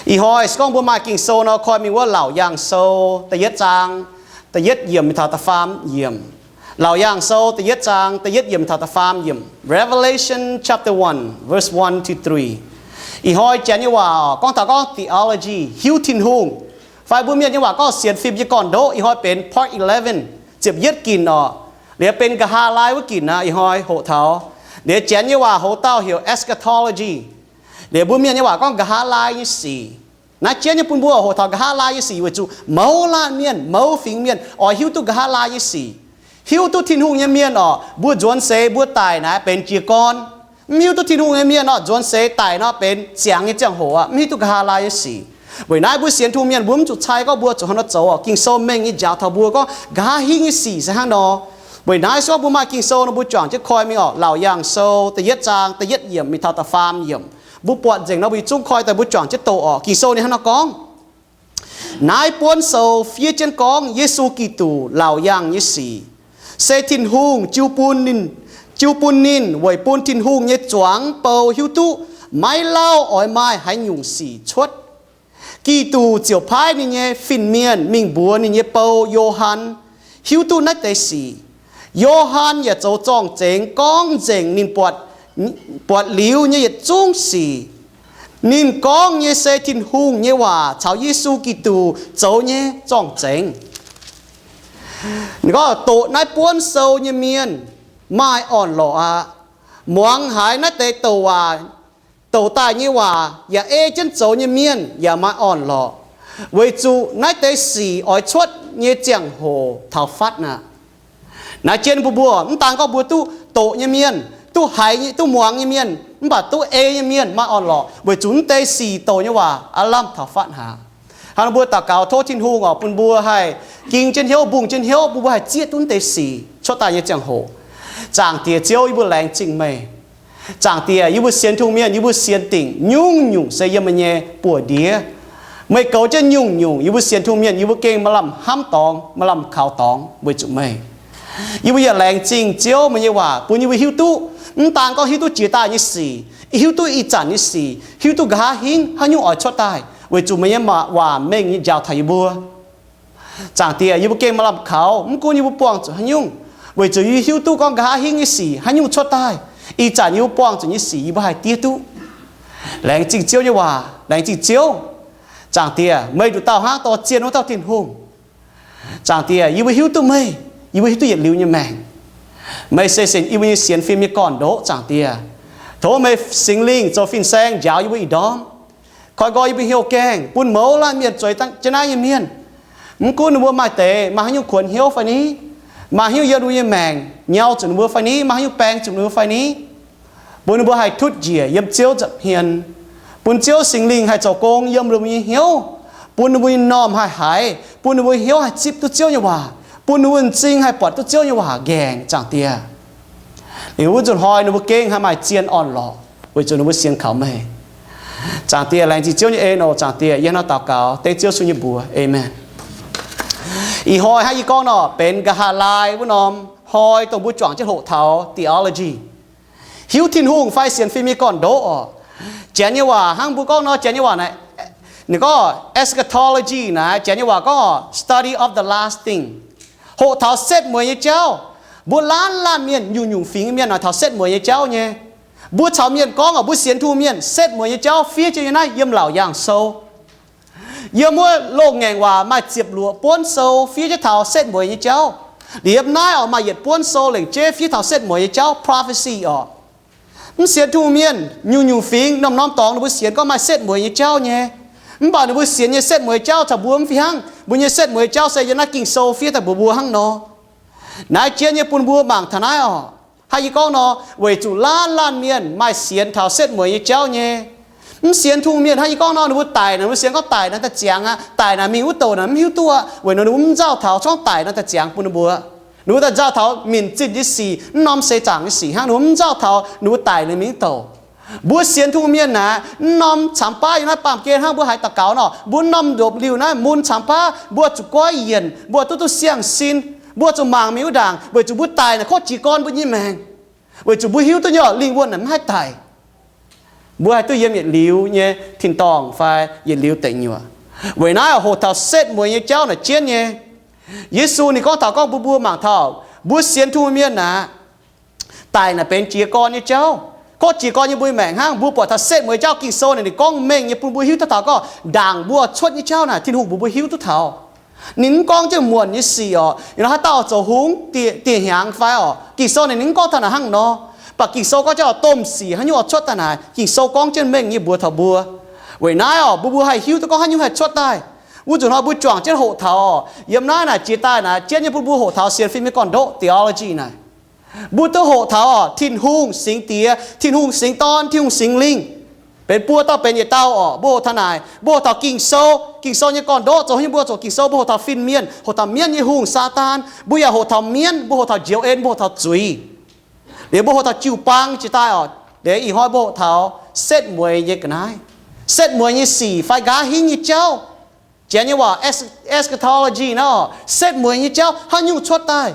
Ih hnoi se gorngv mbuo maaih Ging-Sou nor, koi mingh wuov Laauc Yaangh Sou da'yietv zaang da'yietv yiemc mingh taux da'faam yiemc. Laauc Yaangh Sou da'yietv zaang da'yietv yiemc mingh taux da'faam yiemc. Revelation chapter one, verse one to three. Ih hnoi janx nyei waac gorngv taux gorngv theology, hiuv Tin-Hungh, fai mbuo mienh nyei waac gorngv sienx fim nyei gorn-ndoqv. Ih hnoi benx part eleven, ziepc yietv ginc oc. Liuz benx nqa'haav laai wuov ginc aqv. Ih hnoi hoqc taux, liuz janx nyei waac hoc dauh heuc eschatology. Liuz mbuo mienh nyei waac gorngv nqa'haav laai nyei sic. Naaiv jienv nyei bun mbuo hoqc taux nqa'haav laai nyei sic weic zuqc mouz laanh mienh, mouz fingx mienh oix hiuv duqv nqa'haav laai nyei sic. Hiuv duqv Tin-Hungh nyei mienh oc, mbuo nzuonx seix mbuo daic naaic benx jiez gorn. Mv hiuv duqv Tin-Hungh nyei mienh oc, nzuonx seix daic nor benx ziangx nyei ziangh hoc aqv, mv hiuv duqv nqa'haav laai nyei sic. Weic naaiv mbuo sienx Tin-Hungh mienh mbuo mv zuqc cai gorngv mbuo zuqc haaix nor zoux oc. Ging-Sou mengh nyei njaaux taux mbuo gorngv nqa'haav hingv nyei sic se hnangv nor. Weic naaiv se gorngv mbuo maaih Ging-Sou nor mbuo juangc jienv koi mingh oc. Laauc Yaangh Sou da'yietv zaang da'yietv yiemc mingh taux da'faam yiemc. Mbuo buatc nzengc nor mbuo yietc zungv koi daaih mbuo juangc jienv doqc oc. Ging-Sou ninh hnangv nor gorngv, naaiv buonv sou fiev jienv gorngv Yesu Giduc laauc yaangh nyei sic, se Tin-Hungh jiu bun ninh, jiu bun ninh weic bun Tin-Hungh nyei zuangx bou hiuv duqv maiv lauh oix maaih haaix nyungc sic cuotv. Giduc ziouc paaiv ninh nyei fin-mienh mingh mbuox ninh nyei bou, Yo^han, hiuv duqv naaiv deix sic. Yo^han yaac zoux zorng-zengx gorngv nzengc ninh buatc, buatc liuz nyei yietc zungv sic. Ninh gorngv nyei se Tin-Hungh nyei waac caux Yesu Giduc zoux nyei zorng-zengx. Ninh gorngv doqc naaiv buonv sou nyei mienh maaih orn-lorqc aqv. Muangx haiz naaiv deix douc waac, douc daaih nyei waac yaac ei jienv zoux nyei mienh yaac maaih orn-lorqc, weic zuqc naaiv deix sic oix cuotv nyei ziangh hoc taux fatv aqv. Naaiv jienv bun mbuo, mv daan gorngv mbuo duqv doqc nyei mienh, duqv haiz, duqv muangx nyei mienh, mv baac duqv ei nyei mienh maaih orn-lorqc, weic zuqc mv deix sic douc nyei waac aav lamh taux fatv haic. Hnangv nor mbuo daux gaux tov Tin-Hungh oc, bun mbuo haih ging jienv hnyouv, mbungh jienv hnyouv, bun mbuo haih zieqv duqv mv deix sic cuotv daaih nyei ziangh hoc. Zaangc Diex Ziouv, yie mbuo laengz zingh meih. Zaangc Diex, yie mbuo sienx Tin-Hungh mienh, yie mbuo sienx dingc nyungc-nyungc se yiem meih nyei buoz-ndiev. Meih goux jienv nyungc-nyungc yie mbuo sienx Tin-Hungh mienh, yie mbuo gengh maaih lamh hnamv dorngx, maaih lamh kaux dorngx weic zuqc meih. Yie mbuo yaac laengz zingh Ziouv meih nyei waac bun yie mbuo hiuv duqv, mv daan gorngv hiuv duqv jiex daaih nyei sic, hiuv duqv ih zanc nyei sic, hiuv duqv nqa'haav hingv haaix nyungc oix cuotv daaih, weic zuqc meih nyei waac mengh nyei njaaux taux yie mbuo. Zaangc Diex, yie mbuo gengh maaih lamh kaux, mv gunv yie mbuo buangh zuqc haaix nyungc, weic zuqc yie hiuv duqv gorngv nqa'haav hingv nyei sic haaix nyungc cuotv daaih, ih zanc yie mbuo buangh zuqc nyei sic yie mbuo haih diev duqv. Laengz zingh Ziouv nyei waac, laengz zingh Ziouv. Zaangc Diex, meih nduqc dauh hnangv dorh zien wuov dauh Tin-Hungh. Zaangc Diex, yie mbuo hiuv duqv meih, yie mbuo hiuv duqv yietc liuz nyei maengc. Meih se yie mbuo nyei sienx fim nyei gorn-ndoqv. Zaangc Diex, tov meih Singx Lingh zoux fin-saeng njaaux yie mbuo ih ndorm, koi nqoi yie mbuo hnyouv gaengh, bun mouz laanh mienh zueiz jienv naaiv nyei mienh, mv gunv ninh mbuo maaih deix maaih haaix nyungc kuonx hnyouv fai ni, maaih haaix nyungc yiem ninh mbuo nyei maengc nyau zuqc ninh mbuo fai ni, maaih haaix nyungc baeng zuqc ninh mbuo fai ni, bun ninh mbuo haih tutv njiec yiem Ziouv nza'hmien, bun Ziouv Singx Lingh haih zoux gong yiem ninh mbuo nyei hnyouv, bun ninh mbuo nyei m'normh haih haiz, bun ninh mbuo hnyouv haih zipv duqv Ziouv nyei waac, bun ninh mbuo m'zing haih buatc duqv Ziouv nyei waac nqaengc. Zaangc Diex, liuz wuov nzunc hnoi ninh mbuo gengh haih maaih zien orn-lorqc weic zuqc ninh mbuo sienx kaux meih. Zaangc Diex, laengz zingh Ziouv nyei en oc. Zaangc Diex, yie hnangv naaiv daux gaux dengv Ziouv Yesu nyei mbuox, aamen. Ih hnoi hnangv yie gorngv nor, benx nqa'haav laai wuov norm hnoi dongh mbuo juangc jienv hoqc taux theology, hiuv Tin-Hungh fai sienx fim nyei gorn-ndoqv oc. Janx nyei waac hnangv mbuo gorngv nor, Janx nyei waac naaic, ninh gorngv eschatology naaic, Janx nyei waac gorngv study of the last thing. Hoqc taux setv mueiz nyei jauv. Mbuo laanh laanh mienh, nyungc-nyungc fingx mienh oix taux setv mueiz nyei jauv nyei. Mbuo caux mienh gorngv oc, mbuo sienx Tin-Hungh mienh, setv mueiz nyei jauv fiev jienv nyei naaiv yiem Laauc Yaangh Sou. Yiem wuov loz-ngaengc waac maaih ziepc luoqc buonv sou fiev jienv taux setv mueiz nyei jauv. Liuz yiem naaiv oc maaih yietc buonv sou lengc jeiv fiev taux setv mueiz nyei jauv, prophecy oc. Mv sienx Tin-Hungh mienh, nyungc-nyungc fingx, norm-norm dorngx ninh mbuo sienx gorngv maaih setv mueiz nyei jauv nyei. Mv baac ninh mbuo sienx nyei setv mueiz jauv caux mbuo mv fih hnangv. Mbuo nyei setv mueiz jauv se yiem naaiv Ging-Sou fiev daaih mbuox mbuo hnangv nor. Naaiv jienv nyei bun mbuo mangc taux naaiv oc. Hnangv yie gorngv nor, weic zuqc laanh laanh mienh maaih sienx taux setv mueiz nyei jauv nyei. Mv sienx Tin-Hungh mienh hnangv yie gorngv nor, ninh mbuo daic naaic, ninh mbuo sienx gorngv daic naaic daaih ziangx aqv, daic naaic mingh wuov douh naaic mv hiuv duqv aqv, weic nor ninh mbuo mv nzauh taux gorngv daic naaic daaih ziangx bun ninh mbuo. Ninh mbuo daaih nzauh taux minc zinh nyei sic, mv norm seix zaangc nyei sic hnangv. Ninh mbuo mv nzauh taux ninh mbuo daic naaic mingh wuov douh. Mbuo sienx Tin-Hungh mienh naaic, mv norm camx baav yiem naaiv baamh gen hnangv mbuo haiz daux gaux nor, mbuo mv norm ndopv-liuh naaiv mun camx baav, mbuo zuqc goiv yienc, mbuo duqv duqv siang-sin, mbuo zuqc mangc mingh wuov ndaangc, weic zuqc mbuo daic naaic kov jiez gorn mbuo nyei maengc. Weic zuqc mbuo hiuv duqv nyei oc, lingh wuonh naaic mv haih daic. Mbuo haih duqv yiem yietc liuz nyei tin-dorngh fai yietc liuz deic nyuoqc. Weic naaiv hoqc taux setv mueiz nyei jauv naaic jienv nyei. Yesu ninh gorngv taux gorngv mbuo, mbuo mangc taux mbuo sienx Tin-Hungh mienh aqv, daic naaic benx jiez gorn nyei jauv. Gorngv jiez gorn nyei mbuo maengc hnangv. Mbuo buatc taux setv mueiz jauv Ging-Sou naaic ninh gorngv mengh nyei bun mbuo hiuv duqv taux gorngv ndaangc mbuo cuotv nyei jauv naaic Tin-Hungh mbuox mbuo hiuv duqv taux. Ninh mv gorngv jienv muonc nyei sic orqc, haaix dauh zoux hungh, dieh hnyangx fai orqc, Ging-Sou naaic ninh mv gorngv taux naaic hnangv nor. Mv baac Ging-Sou gorngv jienv oix domh sic haaix nyungc oix cuotv daaih naaic, Ging-Sou gorngv jienv mengh nyei mbuox taux mbuo. Weic naaiv orqc, mbuo, mbuo haih hiuv duqv gorngv haaix nyungc haih cuotv daaih. Wuov nzunc hnoi mbuo juangc jienv hoqc taux orqc, yiem naaiv naaic jiex daaih naaic jienv nyei bun mbuo hoqc taux sienx fim nyei gorn-ndoqv theology naaic. Mbuo duqv hoqc taux orqc, Tin-Hungh, Singx Diex, Tin-Hungh, Singx Dorn, Tin-Hungh, Singx Lingh, benx buo dauh benx yietc dauh orqc. Mbuo hoqc taux naaic, mbuo hoqc taux Ging-Sou, Ging-Sou nyei gorn-ndoqv zoux haaix nyungc, mbuo zoux Ging-Sou, mbuo hoqc taux fin-mienh, hoqc taux mienv nyei hungh, Saadaan. Mbuo yaac hoqc taux mienv, mbuo hoqc taux njoux en, mbuo hoqc taux zuiz. Liuz mbuo hoqc taux jiu-baang jiex daaih orqc. Liuz ih hnoi mbuo hoqc taux setv mueiz nyei ga'naaiv, setv mueiz nyei sic fai nqa'haav hingv nyei jauv. Janx nyei waac eschatology naaiv orqc, setv mueiz nyei jauv haaix nyungc cuotv daaih.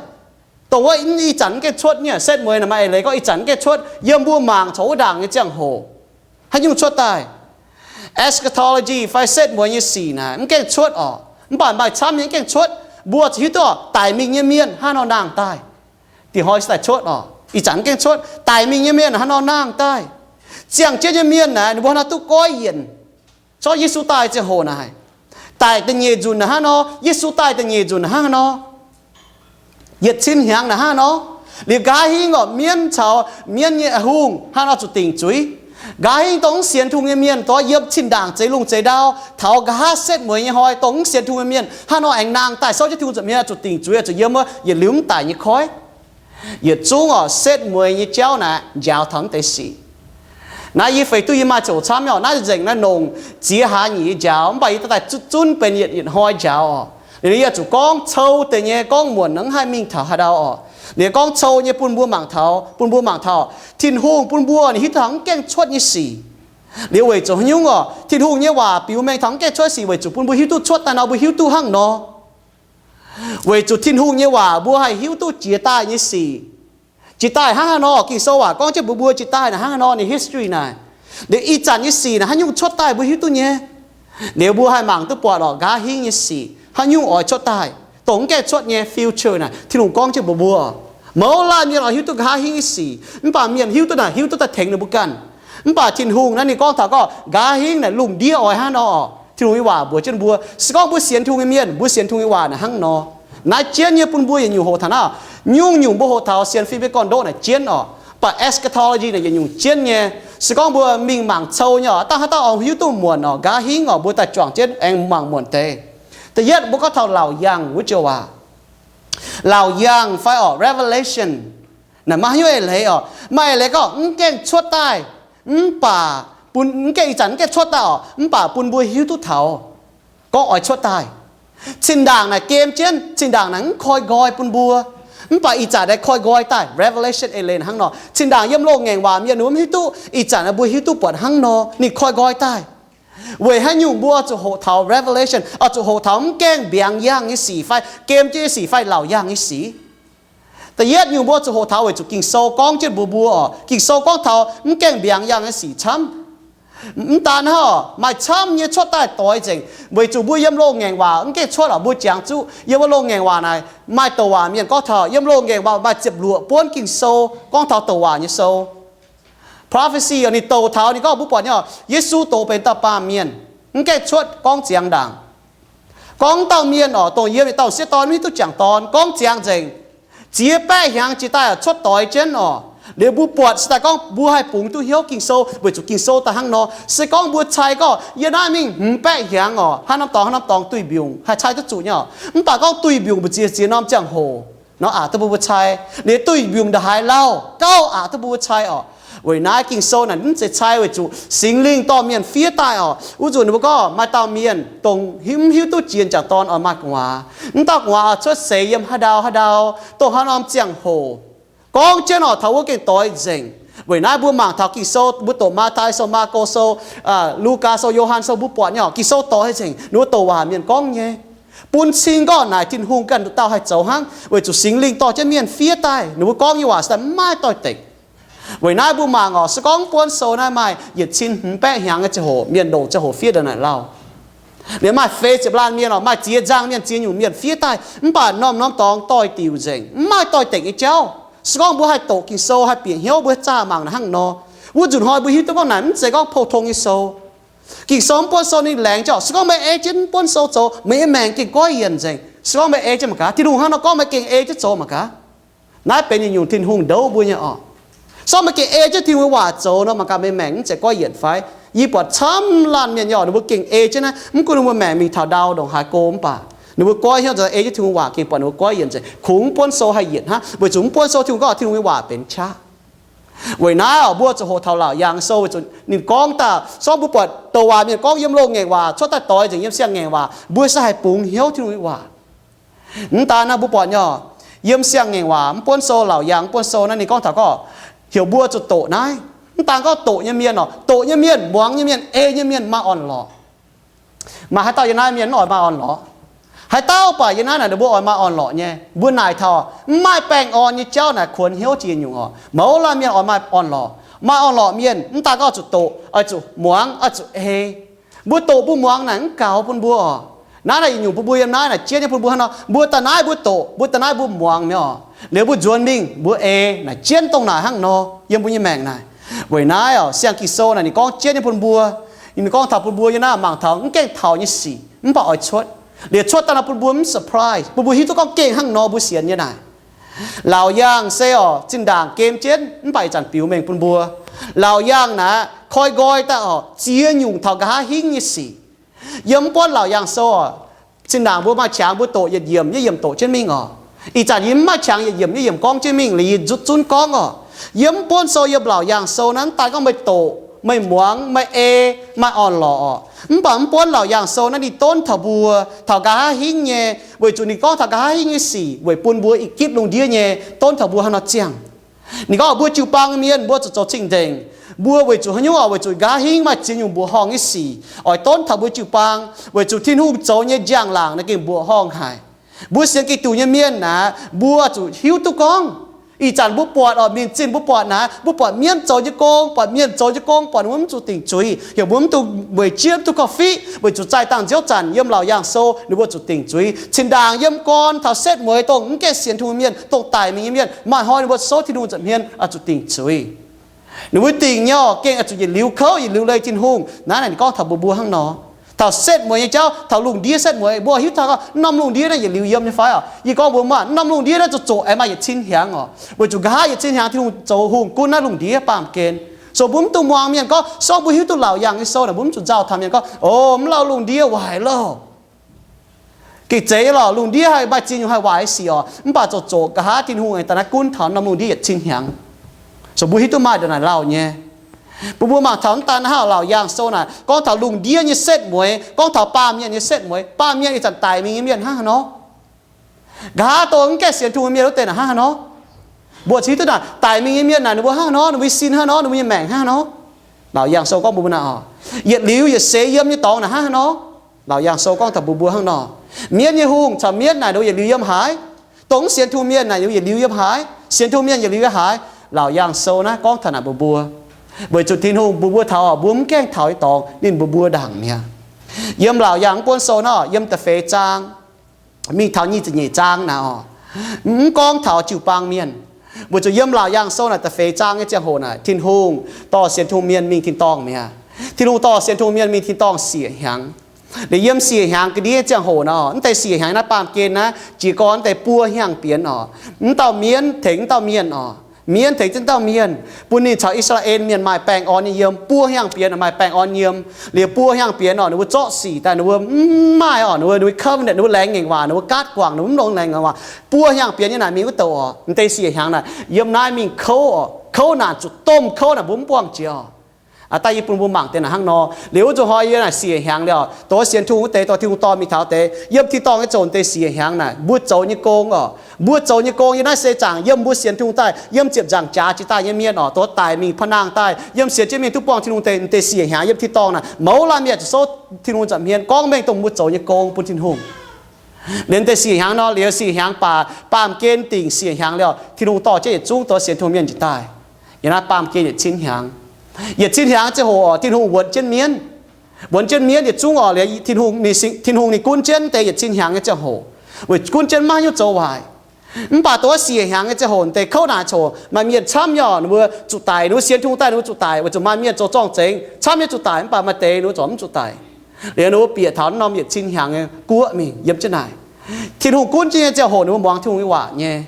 Dongh wuov ih zanc mv gaengh cuotv nyei, setv mueiz naaic maaih eix leiz gorngv ih zanc mv gaengh cuotv, yiem mbuo mangc corc wuov ndaangc nyei ziangh hoc haaix nyungc cuotv daaih. Eschatology fai setv mueiz nyei sic naaic mv gaengh cuotv orqc, mv baac maaih camv nyei mv gaengh cuotv. Mbuo zuqc hiuv duqv orqc, daic mingh nyei mienh hnangv nor nangh daaih. Diex hnoi se daaih cuotv orqc, ih zanc mv gaengh cuotv. Daic mingh nyei mienh hnangv nor nangh daaih. Ziangh jienv nyei mienh naaic ninh mbuo hnangv nor duqv goiv yienc. Zorqv Yesu daaih ziangh hoc naaic, daic da'nyeic nzunc naaic hnangv nor, Yesu daaih da'nyeic nzunc naaic hnangv nor, yietc cin hnyangx naaic hnangv nor. Liuz nqa'haav hingv orqc, mienv caux mienv nyei hungh hnangv nor zuqc dingc zuiz. Nqa'haav hingv dongh mv sienx Tin-Hungh nyei mienh dorh yiem zinh ndaangc zeix lungh zeix ndau, taux nqa'haav setv mueiz nyei hnoi dongh mv sienx Tin-Hungh nyei mienh hnangv nor aengx nangh daaih souv jienv Tin-Hungh nza'hmien zuqc dingc zuiz, zuqc yiem wuov yietc liuz mv daic nyei koiv. Yietc zungv orqc, setv mueiz nyei jauv naaic njaaux taux mv deix sic. Naaiv yie feix duqv yie maaih ziouc camv nyei orqc, naaiv nzengc naaiv nongc ziex hlaax nyeic nyei njaaux, mv baac yie daaih zunv benx yietc yietc hnoi njaaux orqc. Liuz yie yaac zuqc gorngv cou deix nyei, gorngv muonc nor mv haih mingh taux haaix ndau orqc. Liuz gorngv cou nyei bun mbuo mangc taux, bun mbuo mangc taux Tin-Hungh bun mbuo ninh hiuv duqv taux mv gaengh cuotv nyei sic. Liuz weic zuqc haaix nyungc orqc, Tin-Hungh nyei waac biux mengh taux mv gaengh cuotv sic weic zuqc bun mbuo hiuv duqv cuotv daaih nor mbuo hiuv duqv hnangv nor. Weic zuqc Tin-Hungh nyei waac mbuo haih hiuv duqv jiex daaih nyei sic. Jiex daaih hnangv haaix nor, Ging-Sou waac gorngv jienv mbuox mbuo jiex daaih naaic hnangv haaix nor, ninh history naaic. Liuz ih zanc nyei sic naaic haaix nyungc cuotv daaih mbuo hiuv duqv nyei. Liuz mbuo haih mangc duqv buatc orqc, nqa'haav hingv nyei sic haaix nyungc oix cuotv daaih, dongh mv gaengh cuotv nyei future naaic Tin-Hungh gorngv jienv mbuox mbuo. Mouz laanh mienh oix hiuv duqv nqa'haav hingv nyei sic, mv baac mienh hiuv duqv naaic hiuv duqv daaih tengx ninh mbuo ganh. Mv baac Tin-Hungh naaiv ninh gorngv taux gorngv nqa'haav hingv naaic lungh ndiev oix hnangv nor orqc, Tin-Hungh nyei waac mbuox jienv mbuo. Se gorngv mbuo sienx Tin-Hungh nyei mienh, mbuo sienx Tin-Hungh nyei waac naaic hnangv nor. Naaiv jienv nyei bun mbuo yietc nyungc hoqc taux naaiv, nyungc-nyungc mbuo hoqc taux sienx fim nyei gorn-ndoqv naaic jienv orqc. Mv baac eschatology naaic yietc nyungc jienv nyei. Se gorngv mbuo mingh mangc cou nyei orqc, dangh haaix dauh oix hiuv duqv muonc orqc, nqa'haav hingv orqc, mbuo daaih juangc jienv aengx mangc muonc deix. Da'yietv mbuo gorngv taux laauc yaangh wuov joux waac. Laauc yaangh fai orqc, revelation, naaic maaih haaix nyungc eix leiz orqc? Maaih eix leiz gorngv mv gaengh cuotv daaih, mv baac bun, mv gaengh, ih zanc mv gaengh cuotv daaih orqc, mv baac bun mbuo hiuv duqv taux gorngv oix cuotv daaih. Zinh ndaangc naaic gem jienv, zinh ndaangc naaic mv koi nqoi bun mbuo, mv baac ih zanc naaic koi nqoi daaih. Revelation eix leiz hnangv nor. Zinh ndaangc yiem loz-ngaengc waac mienh mv hiuv duqv, ih zanc naaic mbuo hiuv duqv buatc hnangv nor, ninh koi nqoi daaih. Weic haaix nyungc mbuo zuqc hoqc taux revelation, oix zuqc hoqc taux mv gaengh mbiaangx yaangh nyei sic fai gem jienv nyei sic fai laauc yaangh nyei sic? Da'yietv nyungc mbuo zuqc hoqc taux weic zuqc Ging-Sou gorngv jienv mbuox mbuo orqc, Ging-Sou gorngv taux mv gaengh mbiaangx yaangh nyei sic camv. Mv daan hnangv, maaih camv nyei cuotv daaih doix nzengc, weic zuqc mbuo yiem loz-ngaengc waac mv gaengh cuotv orqc. Mbuo jangx zuqc yiem wuov loz-ngaengc waac naaic maaih douc waac mienh gorngv taux yiem loz-ngaengc waac maaih ziepc luoqc buonv Ging-Sou gorngv taux douc waac nyei sou. Prophecy orqc, ninh douc taux, ninh gorngv mbuo buatc nyei orqc, Yesu doz benx dauh baamh mienh, mv gaengh cuotv gorngv ziangx ndaangc. Gorngv dauh mienh orqc, dongh yiem yietc dauh sieqv dorn, mv hiuv duqv jangc dorn, gorngv ziangx nzengc. Ziex baeqv hnyangx jiex daaih orqc, cuotv doix jienv orqc. Liuz mbuo buatc se daaih gorngv mbuo haih bungx duqv hnyouv Ging-Sou weic zuqc Ging-Sou daaih hnangv nor. Se gorngv mbuo cai gorngv yiem naaiv mingh hmz baeqv hnyangx orqc, haaix norm dorngx haaix norm dorngx duih mbiungc haih cai duqv zuqc nyei orqc. Mv baac gorngv duih mbiungc mbu'ziex ziex norm ziangh hoc nor, aqc duqv mbuo mbuo cai. Liuz duih mbiungc ndongc haaix lauh gauh aqc duqv mbuo mbuo cai orqc. Weic naaiv Ging-Sou naaic mv zeiz cai weic zuqc Singx Lingh dorh mienh fiev daaih orqc. Wuov nzunc ninh mbuo gorngv maaih dauh mienh dongh mv hiuv duqv jiex jangc dorn oix maaih gu'nguaaz. Mv dauh gu'nguaaz oix cuotv seix yiem haaix ndau haaix ndau, dongh haaix norm ziangh hoc. Gorngv jienv orqc, taux wuov gengh doix nzengc. Weic naaiv mbuo mangc taux Ging-Sou, mbuo doqc Matv^taai Sou, Maako Sou, Lugaa Sou, Yo^han Sou, mbuo buatc nyei orqc, Ging-Sou doix nzengc, ninh mbuo douc waac mienh gorngv nyei. Bun cing gorngv naaic Tin-Hungh ganh nduqc dauh haih zoux hnangv, weic zuqc Singx Lingh dorh jienv mienh fiev daaih, ninh mbuo gorngv nyei waac se daaih mv maaih doix-dekc. Weic naaiv mbuo mangc oc, se gorngv mv buonv sou naaiv maaih yietc cin hmz baeqv hnyangx nyei ziangh hoc, mienh ndongc ziangh hoc fiev ndongc naaic lauh. Liuz maaih feix ziepc laanh mienh oc, maaih ziex nzangh mienh, ziex nyungc mienh fiev daaih, mv baac norm-norm dorngx doix-diuc nzengc, mv maaih doix-dekc nyei jauv. Se gorngv mbuo haih doqc Ging-Sou, haih bieqc hnyouv, mbuo zaah mangc naaic hnangv nor, wuov nzunc hnoi mbuo hiuv duqv gorngv naaic mv zeiz gorngv pou-tong nyei sou. Ging-Sou mv buonv sou ninh laengz jienv oc. Se gorngv meih ei jienv mv buonv sou zoux, meih nyei maengc gengh goiv yienc nzengc. Se gorngv meih ei jienv mangc gaax, Tin-Hungh hnangv nor gorngv meih gengh ei jienv zoux mangc gaax. Naaiv benx yietc nyungc Tin-Hungh ndoux mbuo nyei oc. Se gorngv meih gengh ei jienv Tin-Hungh nyei waac zoux nor, mangc gaax meih maengc mv zeiz goiv yienc fai? Yie buatc camv laanh mienh nyei oc, ninh mbuo gengh ei jienv naaiv, mv gunv ninh mbuo maengc mingh taux ndau ndongc haaix go mv baac, ninh mbuo goiv hnyouv nzengc, ei jienv Tin-Hungh waac gengh buatc ninh mbuo goiv yienc nzengc. Kungx mv buonv sou haih yienc hnangv, weic zuqc mv buonv sou Tin-Hungh gorngv Tin-Hungh nyei waac benx qaqv. Weic naaiv oc, mbuo zuqc hoqc taux laauc yaangh sou, weic zuqc ninh gorngv daaih, se gorngv mbuo buatc douc waac mienh gorngv yiem loz-ngaengc waac cuotv daaih doix nzengc yiem siang-ngaengc waac, mbuo se haih bungx hnyouv Tin-Hungh nyei waac. Mv daan naaiv mbuo buatc nyei oc, yiem siang-ngaengc waac mv buonv sou, laauc yaangh mv buonv sou naaiv ninh gorngv taux gorngv, heuc mbuo zuqc doqc naaiv. Mv daan gorngv doqc nyei mienh oc, doqc nyei mienh, muangx nyei mienh, ei nyei mienh maaih orn-lorqc. Maaih haaix dauh yiem naaiv mienh mv oix maaih orn-lorqc? Haaix dauh baac yiem naaiv naaic ninh mbuo oix maaih orn-lorqc nyei. Mbuo naaic taux mv maaih baengh orn nyei jauv naaic kuonx hnyouv jiex nyungc oc. Mouz laanh mienh oix maaih orn-lorqc. Maaih orn-lorqc mienh mv daan gorngv oix zuqc doqc, oix zuqc muangx, oix zuqc ei. Mbuo doqc mbuo muangx naaic mv gaux bun mbuo oc. Naaiv naaic yietc nyungc bun mbuo yiem naaiv naaic jienv nyei bun mbuo hnangv nor, mbuo daaih naaiv mbuo doqc, mbuo daaih naaiv mbuo muangx mi'aqv oc. Liuz mbuo nzuonx mingh mbuo ei naaic jienv dongh naaic hnangv nor yiem mbuo nyei maengc naaic. Weic naaiv oc, siang Ging-Sou naaic ninh gorngv jienv nyei bun mbuo. Ninh gorngv taux bun mbuo yiem naaiv mangc taux mv gaengh taux nyei sic mv baac oix cuotv. Liuz cuotv daaih nor bun mbuo mv surprise, bun mbuo hiuv duqv gorngv gengh hnangv nor mbuo sienx nyei naaic. Laauc yaangh se oc, zinh ndaangc gem jienv mv baac ih zanc biux mengh bun mbuo. Laauc yaangh naaic koi nqoi daaih oc, ziex nyungc taux nqa'haav hingv nyei sic. Yiem mv buonv laauc yaangh sou oc, zinh ndaangc mbuo maaih qangx mbuo doqc yietc yiemc yietc yiemc doqc jienv mingh oc. Ih zanc yie mv maaih qangx yietc yiemc yietc yiemc gorngv jienv mingh, liuz yie nzutv zunv gorngv oc. Yiem mv buonv sou, yiem laauc yaangh sou naaiv mv daan gorngv meih doqc, meih muangx, meih ei, maaih orn-lorqc oc, mv baac mv buonv laauc yaangh sou naaiv ninh donv taux mbuo, taux nqa'haav hingv nyei, weic zuqc ninh gorngv taux nqa'haav hingv nyei sic weic bun mbuo i gipv lungh ndiev nyei donv taux mbuo hnangv nor ziangh. Ninh gorngv mbuo jiu-baang mienh mbuo zuqc zoux cing-nzengc. Mbuo weic zuqc haaix nyungc oc? Weic zuqc nqa'haav hingv maaih ziex nyungc mbuoqc horngh nyei sic oix donv taux mbuo jiu-baang, weic zuqc Tin-Hungh zoux nyei njang-laangc naaiv gengh mbuoqc horngh haic. Mbuo sienx Giduc nyei mienh naaic, mbuo zuqc hiuv duqv gorngv, ih zanc mbuo buatc oc, mingh zinh mbuo buatc naaic, mbuo buatc mienv zoux nyei gong, buatc mienh zoux nyei gong, buatc ninh mbuo mv zuqc dingc zuiz, heuc mbuo mv duqv weic jieqv mv duqv korv-fiqv, weic zuqc zaih dangh nziouv zanc yiem laauc yaangh sou ninh mbuo zuqc dingc zuiz. Cin-ndaangc yiem gorn taux setv mueiz dongh mv gaengh sienx Tin-Hungh mienh, dongh daic mingh nyei mienh, maaih hnoi ninh mbuo souv Tin-Hungh nza'hmien oix zuqc dingc zuiz. Ninh mbuo dingc nyei oc, gengh oix zuqc yietc liuz kouv, yietc liuz leih Tin-Hungh. Naaiv naaic ninh gorngv taux mbuo mbuo hnangv nor. Taux setv mueiz nyei jauv, taux lungh ndiev setv mueiz, mbuo hiuv taux gorngv norm lungh ndiev naaiv yietc liuz yiem nyei fai oc? Yie gorngv mbuo maaih norm lungh ndiev naaiv zuqc zoqc aengx maaih yietc cin hnyangx oc, weic zuqc nqa'haav yietc cin hnyangx Tin-Hungh zoux hungh gunv naaiv lungh ndiev baamh gen. So mbuo mv dungx muangx mienh gorngv, se gorngv mbuo hiuv duqv laauc yaangh nyei sou naaic, mbuo mv zuqc nzauh taux mienh gorngv, o, mv lauh lungh ndiev waaic loh. Gengh zeiz nyei lorqc, lungh ndiev haih maaih ziex nyungc haih waaic nyei sic oc, mv baac zoqc zoqc nqa'haav Tin-Hungh aengx daaih naaiv gunv taux norm lungh ndiev yietc cin hnyangx. So mbuo hiuv duqv maaih ndongc naaic lauh nyei. Bun mbuo mangc taux mv daan hnangv laauc yaangh sou naaic gorngv taux lungh ndiev nyei setv mueiz, gorngv taux baamh mienh nyei setv mueiz, baamh mienh ih zanc daic mingh nyei mienh hnangv haaix nor? Nqa'haav dongh mv gaengh sienx Tin-Hungh mienh wuov deix naaic hnangv haaix nor? Mbuo ziouc hiuv duqv naaic daic mingh nyei mienh naaic ninh mbuo hnangv haaix nor, ninh mbuo nyei sin hnangv haaix nor, ninh mbuo nyei maengc hnangv haaix nor? Laauc yaangh sou gorngv mbuo mbuo naaic oc, yietc liuz yietc seix yiem nyei dorngx naaic hnangv haaix nor? Laauc yaangh sou gorngv taux mbuo mbuo hnangv nor. Mienv nyei hungh caux mienv naaic ninh mbuo yietc liuz yiem haaix? Dongh mv sienx Tin-Hungh mienh naaic ninh mbuo yietc liuz yiem haaix? Sienx Tin-Hungh mienh yietc liuz yiem haaix? Laauc yaangh sou naaiv gorngv taux naaic mbuo mbuo, weic zuqc Tin-Hungh mbuox mbuo taux oc, mbuo mv gaengh taux nyei dorngx ninh mbuo mbuo ndaangc mi'aqv. Yiem laauc yaangh mv buonv sou naaiv, yiem da'feix zaang mingh taux nyic ziepc nyeic zaang naaic oc, mv gorngv taux jiu-baang mienh. Weic zuqc yiem laauc yaangh sou naaic da'feix zaang nyei ziangh hoc naaic, Tin-Hungh dorh sienx Tin-Hungh mienh mingh tin-dorngh mi'aqv. Tin-Hungh dorh sienx Tin-Hungh mienh mingh tin-dorngh siec hnyangx. Liuz yiem siec hnyangx ga'ndiev ziangh hoc naaic, mv deix siec hnyangx naaiv baamh gen naaiv, jiez gorn mv deix buo hnyangx bienx oc. Mv dauh mienv tengx mv dauh mienh oc. Mienv tengx zinh dauh mienh, bun ninh caux I^saa^laa^en Mienh maaih baengh orn nyei yiem. Buo hnyangx bienx maaih baengh orn yiem. Liuz buo hnyangx bienx oc, ninh mbuo zorqv sic daaih, ninh mbuo mv maaih oc, ninh mbuo, ninh mbuo covenant, ninh mbuo laengz ngaengc waac, ninh mbuo gaatv guangc, ninh mbuo mv longx laengz ngaengc waac. Buo hnyangx bienx nyei naaic mingh wuov douc oc, mv deix siec hnyangx naaic yiem naaiv mingh kouv oc, kouv naanc zuqc domh kouv naaic mbuo mv buangh jiex oc. Daaih yie bun mbuo mangc deix naaic hnangv nor. Liuz wuov zuqc hnoi yie naaic siec hnyangx liuz, dongh sienx Tin-Hungh wuov deix, dongh Tin-Hungh dorh mingh taux deix, yiem tin-dorngh nyei zoux deix siec hnyangx naaic, mbuo zoux nyei gong oc, mbuo zoux nyei gong yiem naaiv seix zaangc, yiem mbuo sienx Tin-Hungh daaih, yiem ziepc nzaangc jaax jiex daaih nyei mienh oc, dongh daic mingh pa'naangh daaih, yiem sienx jienv mienh duqv buangh Tin-Hungh deix, deix siec hnyangx yiem tin-dorngh naaic, mouz laanh mienh zuqc souv Tin-Hungh nza'hmien gorngv mengh dongh mbuo zoux nyei gong bun Tin-Hungh. Liuz deix siec hnyangx nor, liuz siec hnyangx baac baamh gen dingc siec hnyangx liuz, Tin-Hungh dorh jienv yietc zungv dongh sienx Tin-Hungh mienh njiec daaih. Yiem naaiv baamh gen yietc cin hnyangx, yietc cin hnyangx nyei ziangh hoc oc, Tin-Hungh wuonx jienv mienv. Wuonx jienv mienv yietc zungv oc, liuz Tin-Hungh ninh, Tin-Hungh ninh gunv jienv deix yietc cin hnyangx nyei ziangh hoc, weic gunv jienv maiv hiuv zoux waaic. Mv baac dongh siec hnyangx nyei ziangh hoc deix kouv naanc ziangh hoc maaih mienh camv nyei oc, ninh mbuo zuqc daic, ninh mbuo sienx Tin-Hungh daaih ninh mbuo zuqc daic, weic zuqc maaih mienh zoux zorng-zengx camv nyei zuqc daic, mv baac maaih deix ninh mbuo zuqc mv zuqc daic. Liuz ninh mbuo bieqc taux norm yietc cin hnyangx nyei guoqv mingh yiem jienv naaic. Tin-Hungh gunv jienv nyei ziangh hoc ninh mbuo muangx Tin-Hungh nyei waac nyei.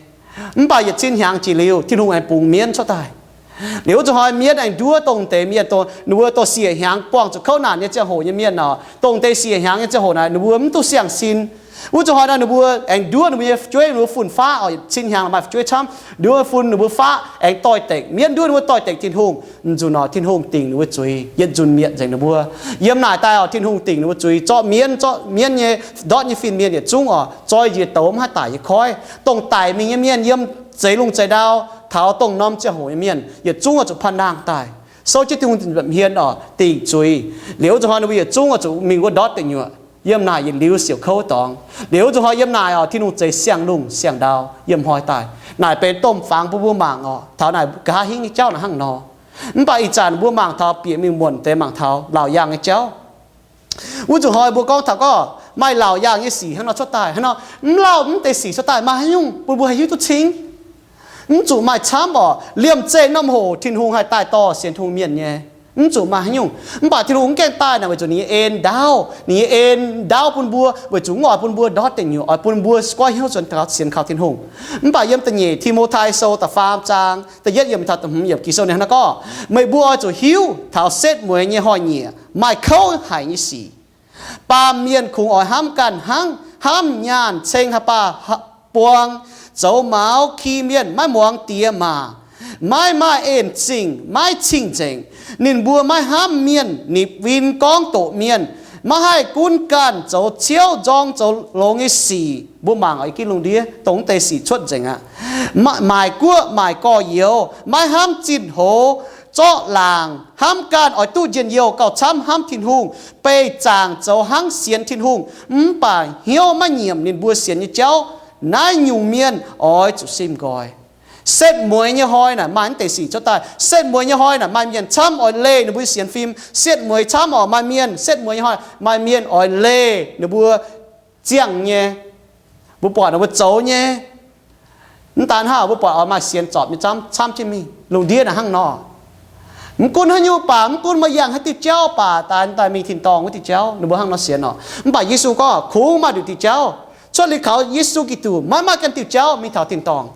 Mv baac yietc cin hnyangx jiex liuz, Tin-Hungh aengx bungx mienv cuotv daaih. Liuz wuov zuqc hnoi mienv aengx nduov dongh deix mienh, dongh ninh mbuo dongh siec hnyangx buangh zuqc kouv naanc nyei ziangh hoc nyei mienh oc, dongh deix siec hnyangx nyei ziangh hoc naaic ninh mbuo mv duqv siang-sin. Wuov zuqc hnoi naaic ninh mbuo aengx nduov ninh mbuo nyei fu'jueiv, ninh mbuo fun-faqv oc, cin hnyangx maaih fu'jueiv camv, nduov fun ninh mbuo faqv aengx doix-dekc. Mienv nduov ninh mbuo doix-dekc Tin-Hungh, nzunc oc Tin-Hungh dingc ninh mbuo zuiz, yietc nzunc mietc nzengc ninh mbuo. Yiem naaic daaih oc Tin-Hungh dingc ninh mbuo zuiz, zorqv mienv, zorqv mienv nyei ndortv nyei fin-mienh yietc zungv oc zoi njiec douz mv haih daic nyei koiv. Dongh daic mingh nyei mienh yiem zeix lungh zeix ndau, taux dongh norm ziangh hoc nyei mienh yietc zungv oix zuqc panh nangh daaih, souv jienv Tin-Hungh hmien oc dingc zuiz. Liuz wuov zuqc hnoi ninh mbuo yietc zungv oix zuqc mingh wuov ndortv deic nyuoqc. Yiem naaic yietc liuz siouc kouv dorngx. Liuz wuov zuqc hnoi yiem naaic oc Tin-Hungh zeix siang-lungh siang-ndau yiem hnoi daaih. Naaic benx domh fangx bun mbuo mangc oc, taux naaic nqa'haav hingv nyei jauv naaic hnangv nor. Mv baac ih zanc mbuo mangc taux bieqc mingh muonc deix mangc taux laauc yaangh nyei jauv. Wuov zuqc hnoi mbuo gorngv taux gorngv maaih laauc yaangh nyei sic hnangv nor cuotv daaih, hnangv nor mv lauh mv deix sic cuotv daaih maaih haaix nyungc bun mbuo haih hiuv duqv cing? Mv zuqc maaih camv oc. Liemh zeih norm hoc Tin-Hungh haih daaih dorh sienx Tin-Hungh mienh nyei, mv zuqc maaih haaix nyungc. Mv baac Tin-Hungh mv gaengh daaih naaic weic zuqc ninh nyei en ndaauv, ninh nyei en ndaauv bun mbuo, weic zuqc mv oix bun mbuo ndortv deic nyuoqc, oix bun mbuo goiv hnyouv sienx kaux Tin-Hungh. Mv baac yiem da'nyeic Ti^mo^tai Sou da'faam zaang da'yietv yiemc taux da'hmz yiemc Ging-Sou ninh hnangv naaiv gorngv, meih mbuo oix zuqc hiuv taux setv mueiz nyei hnoi-nyieqc maaih kouv haic nyei sic. Baamh mienh kungx oix hnamv ganh hnangv, hnamv nyaanh ceng haaix baac buang, zoux maux ki mienh, maiv muangx diex maac, maiv maaih en zingh, maiv cing-nzengc. Ninh mbuo maiv hnamv mienh, nipc win gorngv doqc mienh, maiv haih gunv ganh, zoux ciouv nzorng zoux longx nyei sic. Mbuo mangc oix ginv lungh ndiev dongh mv deix sic cuotv nzengc aqv. Maaic guoqv maaic gorx-youz, maiv hnamv zinh hoz, zorqv laangc, hnamv ganh oix duqv njien-youh gauh camv hnamv Tin-Hungh, beih zaangc zoux hnangv sienx Tin-Hungh, mv baac hnyouv maiv nyiemc ninh mbuo sienx nyei jauv. Naaiv nyungc mienh oix zuqc sim nqoi. Setv mueiz nyei hnoi naaic maaih mv deix sic cuotv daaih. Setv mueiz nyei hnoi naaic maaih mienh camv oix leih ninh mbuo sienx fim. Setv mueiz camv oc maaih mienh, setv mueiz nyei hnoi maaih mienh oix leih ninh mbuo ziangh nyei. Mbuo buatc ninh mbuo zoux nyei. Mv daan hnangv, mbuo buatc oix maaih sienx zorpc nyei camv camv jienv mingh. Lungh ndiev naaic hnangv nor. Mv gunv haaix nyungc baac, mv gunv meih yangh haaix diuh jauv baac, daaih daaih mingh tin-dorngh wuov diuh jauv, ninh mbuo hnangv nor sienx oc. Mv baac Yesu gorngv kungx maaih nduqc diuh jauv. Cuotv liuz kaux Yesu Giduc maiv maaih ganh diuh jauv mingh taux tin-dorngh.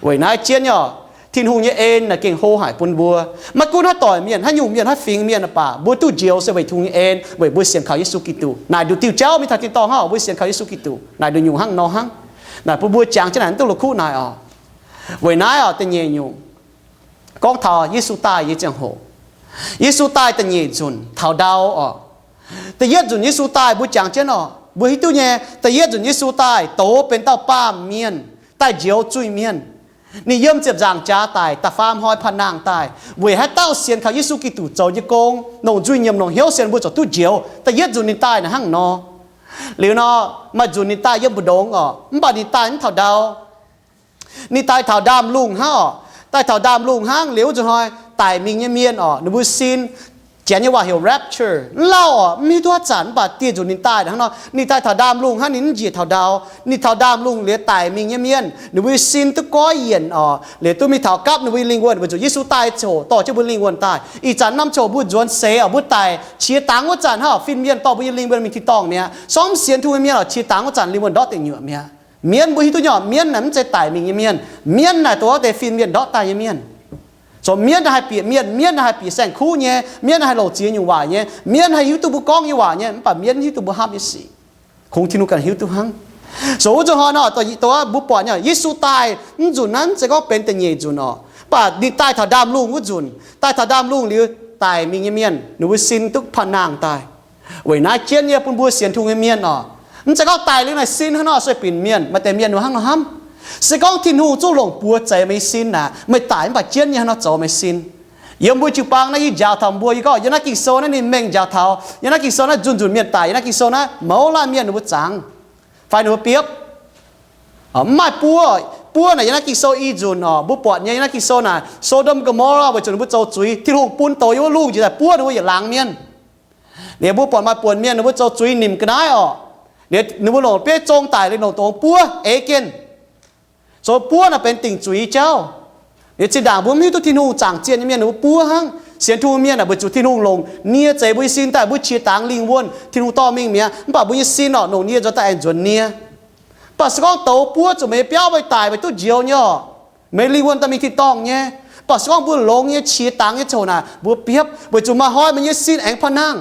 Weic naaiv jienv nyei oc, Tin-Hungh nyei en naaic gengh hlo haic bun mbuo. Maiv gunv haaix doic mienh, haaix nyungc mienh, haaix fingx mienh baac, mbuo duqv njoux se weic Tin-Hungh nyei en, weic mbuo sienx kaux Yesu Giduc. Naaic nduqc diuh jauv mingh taux tin-dorngh hnangv, mbuo sienx kaux Yesu Giduc. Naaic nduqc nyungc hnangv nor hnangv. Naaic bun mbuo jangx jienv naaic mv duqv la'kuqv naaic oc. Weic naaiv oc, da'nyeic nyungc gorngv taux Yesu daaih nyei ziangh hoc. Yesu daaih da'nyeic nzunc taux ndau oc. Da'yietv nzunc Yesu daaih mbuo jangx jienv oc, mbuo hiuv duqv nyei. Da'yietv nzunc Yesu daaih doz benx dauh baamh mienh, daaih njoux zuiz-mienh. Ninh yiem ziepc nzaangc jaax daic, da'faam hnoi panh nangh daaih, weic haaix dauh sienx kaux Yesu Giduc zoux nyei gong, longc nzuih nyiemc longc hnyouv sienx mbuo ziouc duqv njoux. Da'yietv nzunc ninh daaih naaic hnangv nor. Liuz nor, maaih nzunc ninh daaih yiem mbu'ndongx oc, mv baac ninh daaih mv taux ndau. Ninh daaih taux ndaamv-lungh hnangv oc. Daaih taux ndaamv-lungh hnangv liuz wuov zuqc hnoi daic mingh nyei mienh oc, ninh mbuo sin, Janx nyei waac heuc rapture, mv lauh oc, mv hiuv duqv haaix zanc, mv baac dieh nzunc ninh daaih hnangv nor. Ninh daaih taux ndaamv-lungh hnangv, ninh mv njiec taux ndau. Ninh taux ndaamv-lungh liuz daic mingh nyei mienh, ninh mbuo sin duqv goiv yienc oc, liuz duqv mingh taux gapv ninh mbuo nyei lingh wuonh, weic zuqc Yesu daaih ziangh hoc dorh jienv mbuo lingh wuonh daaih. Ih zanc norm ziangh hoc mbuo nzuonx seix oc, mbuo daic qiex dangx wuov zanc hnangv oc, fin-mienh dorh mbuo nyei lingh wuonh mingh tin-dorngh mi'aqv. Sorng mv sienx Tin-Hungh nyei mienh oc, qiex dangx wuov zanc lingh wuonh ndortv deic nyuoqc mi'aqv. Mienv mbuo hiuv duqv nyei oc, mienv naaic mv zeiz daic mingh nyei mienh. Mienv naaic dongh wuov deix fin-mienh ndortv daaih nyei mienh. Zoux mienv naaic haih bieqc mienh, mienv naaic haih bieqc saeng-kuv nyei, mienv naaic haih longc ziex nyungc waaic nyei, mienv haih hiuv duqv mbuo gorngv nyei waac nyei, mv baac mienv hiuv duqv mbuo hnamv nyei sic. Kungx Tin-Hungh ganh hiuv duqv hnangv. Zoux wuov zuqc hnoi nor, dongh mbuo buatc nyei, Yesu daaih mv nzunc naaiv mv zeiz gorngv benx da'nyeic nzunc oc, mv baac ninh daaih taux ndaamv-lungh wuov nzunc. Daaih taux ndaamv-lungh liuz, daic mingh nyei mienh ninh mbuo sin duqv panh nangh daaih. Weic naaiv jienv nyei bun mbuo sienx Tin-Hungh nyei mienh oc, mv zeiz gorngv daic liuz naaic sin hnangv nor sueih binc mienh, maaih deix mienh ninh hnangv nor hnamv. Se gorngv Tin-Hungh zungv longc buoz zeix meih nyei sin aqv, meih daic mv baac jienv nyei hnangv nor zoux meih sin. Yiem mbuo jiu-baang naaiv yie njaaux taux mbuo, yie gorngv yiem naaiv Ging-Sou naaiv ninh mengh njaaux taux, yiem naaiv Ging-Sou naaiv nzunc nzunc mienh daic yiem naaiv Ging-Sou naaiv mouz laanh mienh ninh mbuo zangx fai ninh mbuo biopv. Mv maaih buo, Buov naaic yiem naaiv Ging-Sou i nzunc oc, mbuo buatc nyei yiem naaiv Ging-Sou naaic, So^ndom, Go^mo^laa weic zuqc ninh mbuo zoux zuiz, Tin-Hungh bun douz yiem wuov lungh njiec daaih buov ninh mbuo yietc laangz mienh. Liuz mbuo buatc maaih buonc mienh ninh mbuo zoux zuiz nimc ga'naaiv oc. Liuz ninh mbuo longc bieiv zong daic, liuz longc dongz buov eix jienv. Zoux buov naaic benx dingc zuiz jauv. Liuz zinh ndaangc mbuo mv hiuv duqv Tin-Hungh zaangc zienh nyei mienh ninh mbuo buov hnangv. Sienx Tin-Hungh mienh naaic, weic zuqc Tin-Hungh longc nie zeix mbuo nyei sin daaih, mbuo qiex dangx lingh wuonh, Tin-Hungh dorh mingh mi'aqv. Mv baac mbuo nyei sin oc, longc nie nzuonx daaih aengx nzuonx nie. Mv baac se gorngv douz buov zuqc meih nyei biauv, meih daic, meih duqv njoux nyei oc, meih lingh wuonh daaih mingh tin-dorngh nyei. Mv baac se gorngv mbuo longx nyei, qiex dangx nyei ziangh hoc naaic, mbuo biopv weic zuqc maaih hnoi meih nyei sin aengx pa'hnangv.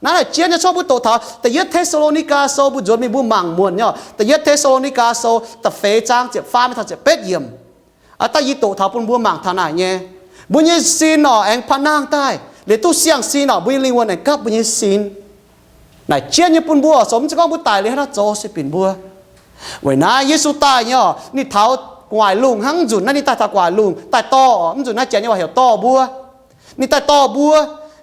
Naaiv naaic jienv nyei, cuotv mbuo doqc taux Da'yietv Te^saa^lo^ni^gaa Sou, mbuo nzuonx mingh mbuo mangc muonc nyei oc. Da'yietv Te^saa^lo^ni^gaa Sou da'feix zaang ziepc faam mingh taux ziepc betv yiemc. Aa, daaih yie doqc taux bun mbuo mangc taux naaic nyei. Mbuo nyei sin oc, aengx pa'hnangv daaih. Liuz duqv siang-sin oc, mbuo nyei lingh wuonh aengx gapv mbuo nyei sin. Naaic jienv nyei bun mbuo oc, se mv zeiz gorngv mbuo daic liuz haaix nor zoux se binc mbuo. Weic naaiv Yesu daaih nyei oc, ninh taux gu'nguaaic lungh hnangv. Mv nzunc naaiv ninh daaih taux gu'nguaaic lungh daaih dorh oc, mv nzunc naaiv janx nyei waac heuc dorh mbuo. Ninh daaih dorh mbuo.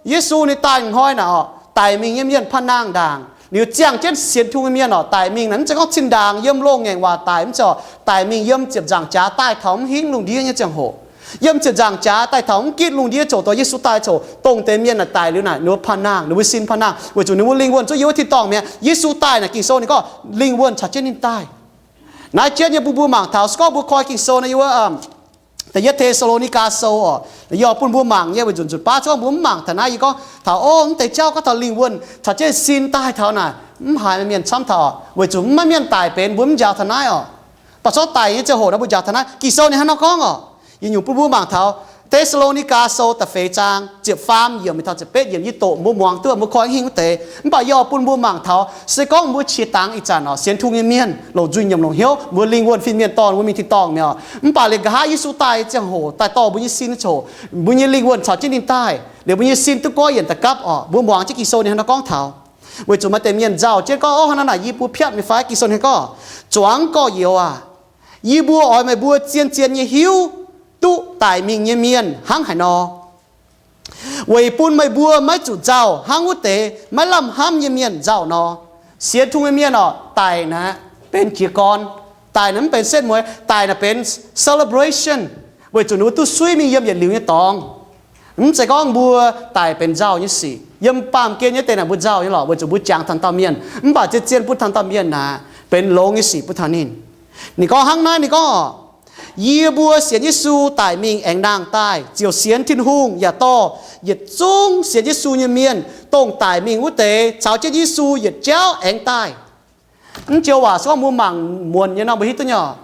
Yesu ninh daaih hnoi naaic oc, daic mingh nyei mienh pa'hnangh ndaangc. Liuz ziangh jienv sienx Tin-Hungh nyei mienh oc, daic mingh naaic mv zeiz gorngv zinh ndaangc yiem loz-ngaengc waac daic, mv zeiz oc. Daic mingh yiem ziepc nzaangc jaax daaih taux mv hingv lungh ndiev nyei ziangh hoc. Yiem ziepc nzaangc jaax daaih taux mv gitv lungh ndiev ziouc dongh Yesu daaih ziouc dongh deix mienh naaic daic liuz naaic ninh mbuo pa'hnangh, ninh mbuo sin pa'hnangh, weic zuqc ninh mbuo lingh wuonh zuqv yiem wuov tin-dorngh mi'aqv. Yesu daaih naaic Ging-Sou ninh gorngv lingh wuonh caux jienv ninh daaih. Naaiv jienv nyei bun mbuo mangc taux, se gorngv mbuo koi Ging-Sou naaiv yiem wuov Da'yietv Te^saa^lo^ni^gaa Sou oc, yie oix bun mbuo mangc nyei, weic zuqc nzunc baav se gorngv mbuo mv mangc taux naaiv, yie gorngv taux, o, mv deix jauv gorngv taux lingh wuonh caux jienv sin daaih taux naaic, mv haiz mienh camv taux, weic zuqc maiv mienh daic benx mbuo mv njaaux taux naaiv oc. Baac zorqv daic nyei ziangh hoc naaiv mbuo njaaux taux naaiv. Ging-Sou ninh hnangv nor gorngv oc. Yie nyungc bun mbuo mangc taux Te^saa^lo^ni^gaa Sou da'feix zaang ziepc faam yiemc mingh taux ziepc betv yiemc. Yie doqc mbuo muangx duqv, mbuo koi hingv wuov deix. Mv baac yie oix bun mbuo mangc taux, se gorngv mbuo qiex dangx ih zanc oc, sienx Tin-Hungh nyei mienh longc nzuih nyiemc longc hnyouv, mbuo lingh wuonh fin-mienh dorh mbuo mingh tin-dorngh mi'aqv oc. Mv baac liuz nqa'haav Yesu daaih ziangh hoc daaih dorh mbuo nyei sin ziouc, mbuo nyei lingh wuonh caux jienv ninh daaih, liuz mbuo nyei sin duqv goiv yienc daaih gapv oc. Mbuo muangx jienv Ging-Sou ninh hnangv nor gorngv taux. Weic zuqc maaih deix mienh nzauh jienv gorngv, o, hnangv naaic yie mbuo piatv nyei fai? Ging-Sou ninh gorngv, Zuangx gorx-youz aac, yie mbuo oix meih mbuo zien-zien nyei hiuv duqv daic mingh nyei mienh hnangv haaix nor. Weic bun meih mbuo maiv zuqc nzauh hnangv wuov deix maiv lamh hnamv nyei mienh nzauh nor. Sienx Tin-Hungh nyei mienh oc, daic naaic benx jiez gorn. Daic naaic mv benx setv mueiz. Daic naaic benx celebration, weic zuqc ninh mbuo duqv suiv mingh yiem yietc liuz nyei dorngx. Mv zeiz gorngv mbuo daic benx nzauh nyei sic. Yiem baamh gen nyei deix naaic mbuo nzauh nyei lorqc, weic zuqc mbuo jangx taux dauh mienh. Mv baac zien-zien bun taux dauh mienh naaic benx longx nyei sic bun taux ninh. Ninh gorngv hnangv naaiv, ninh gorngv, Yie mbuo sienx Yesu daic mingh aengx nangh daaih, ziouc sienx Tin-Hungh yaac dorh yietc zungv sienx Yesu nyei mienh, dongh daic mingh wuov deix, caux jienv Yesu yietc jauv aengx daaih. Mv joux waac se gorngv mbuo mangc muonc nyei nor mbuo hiuv duqv nyei.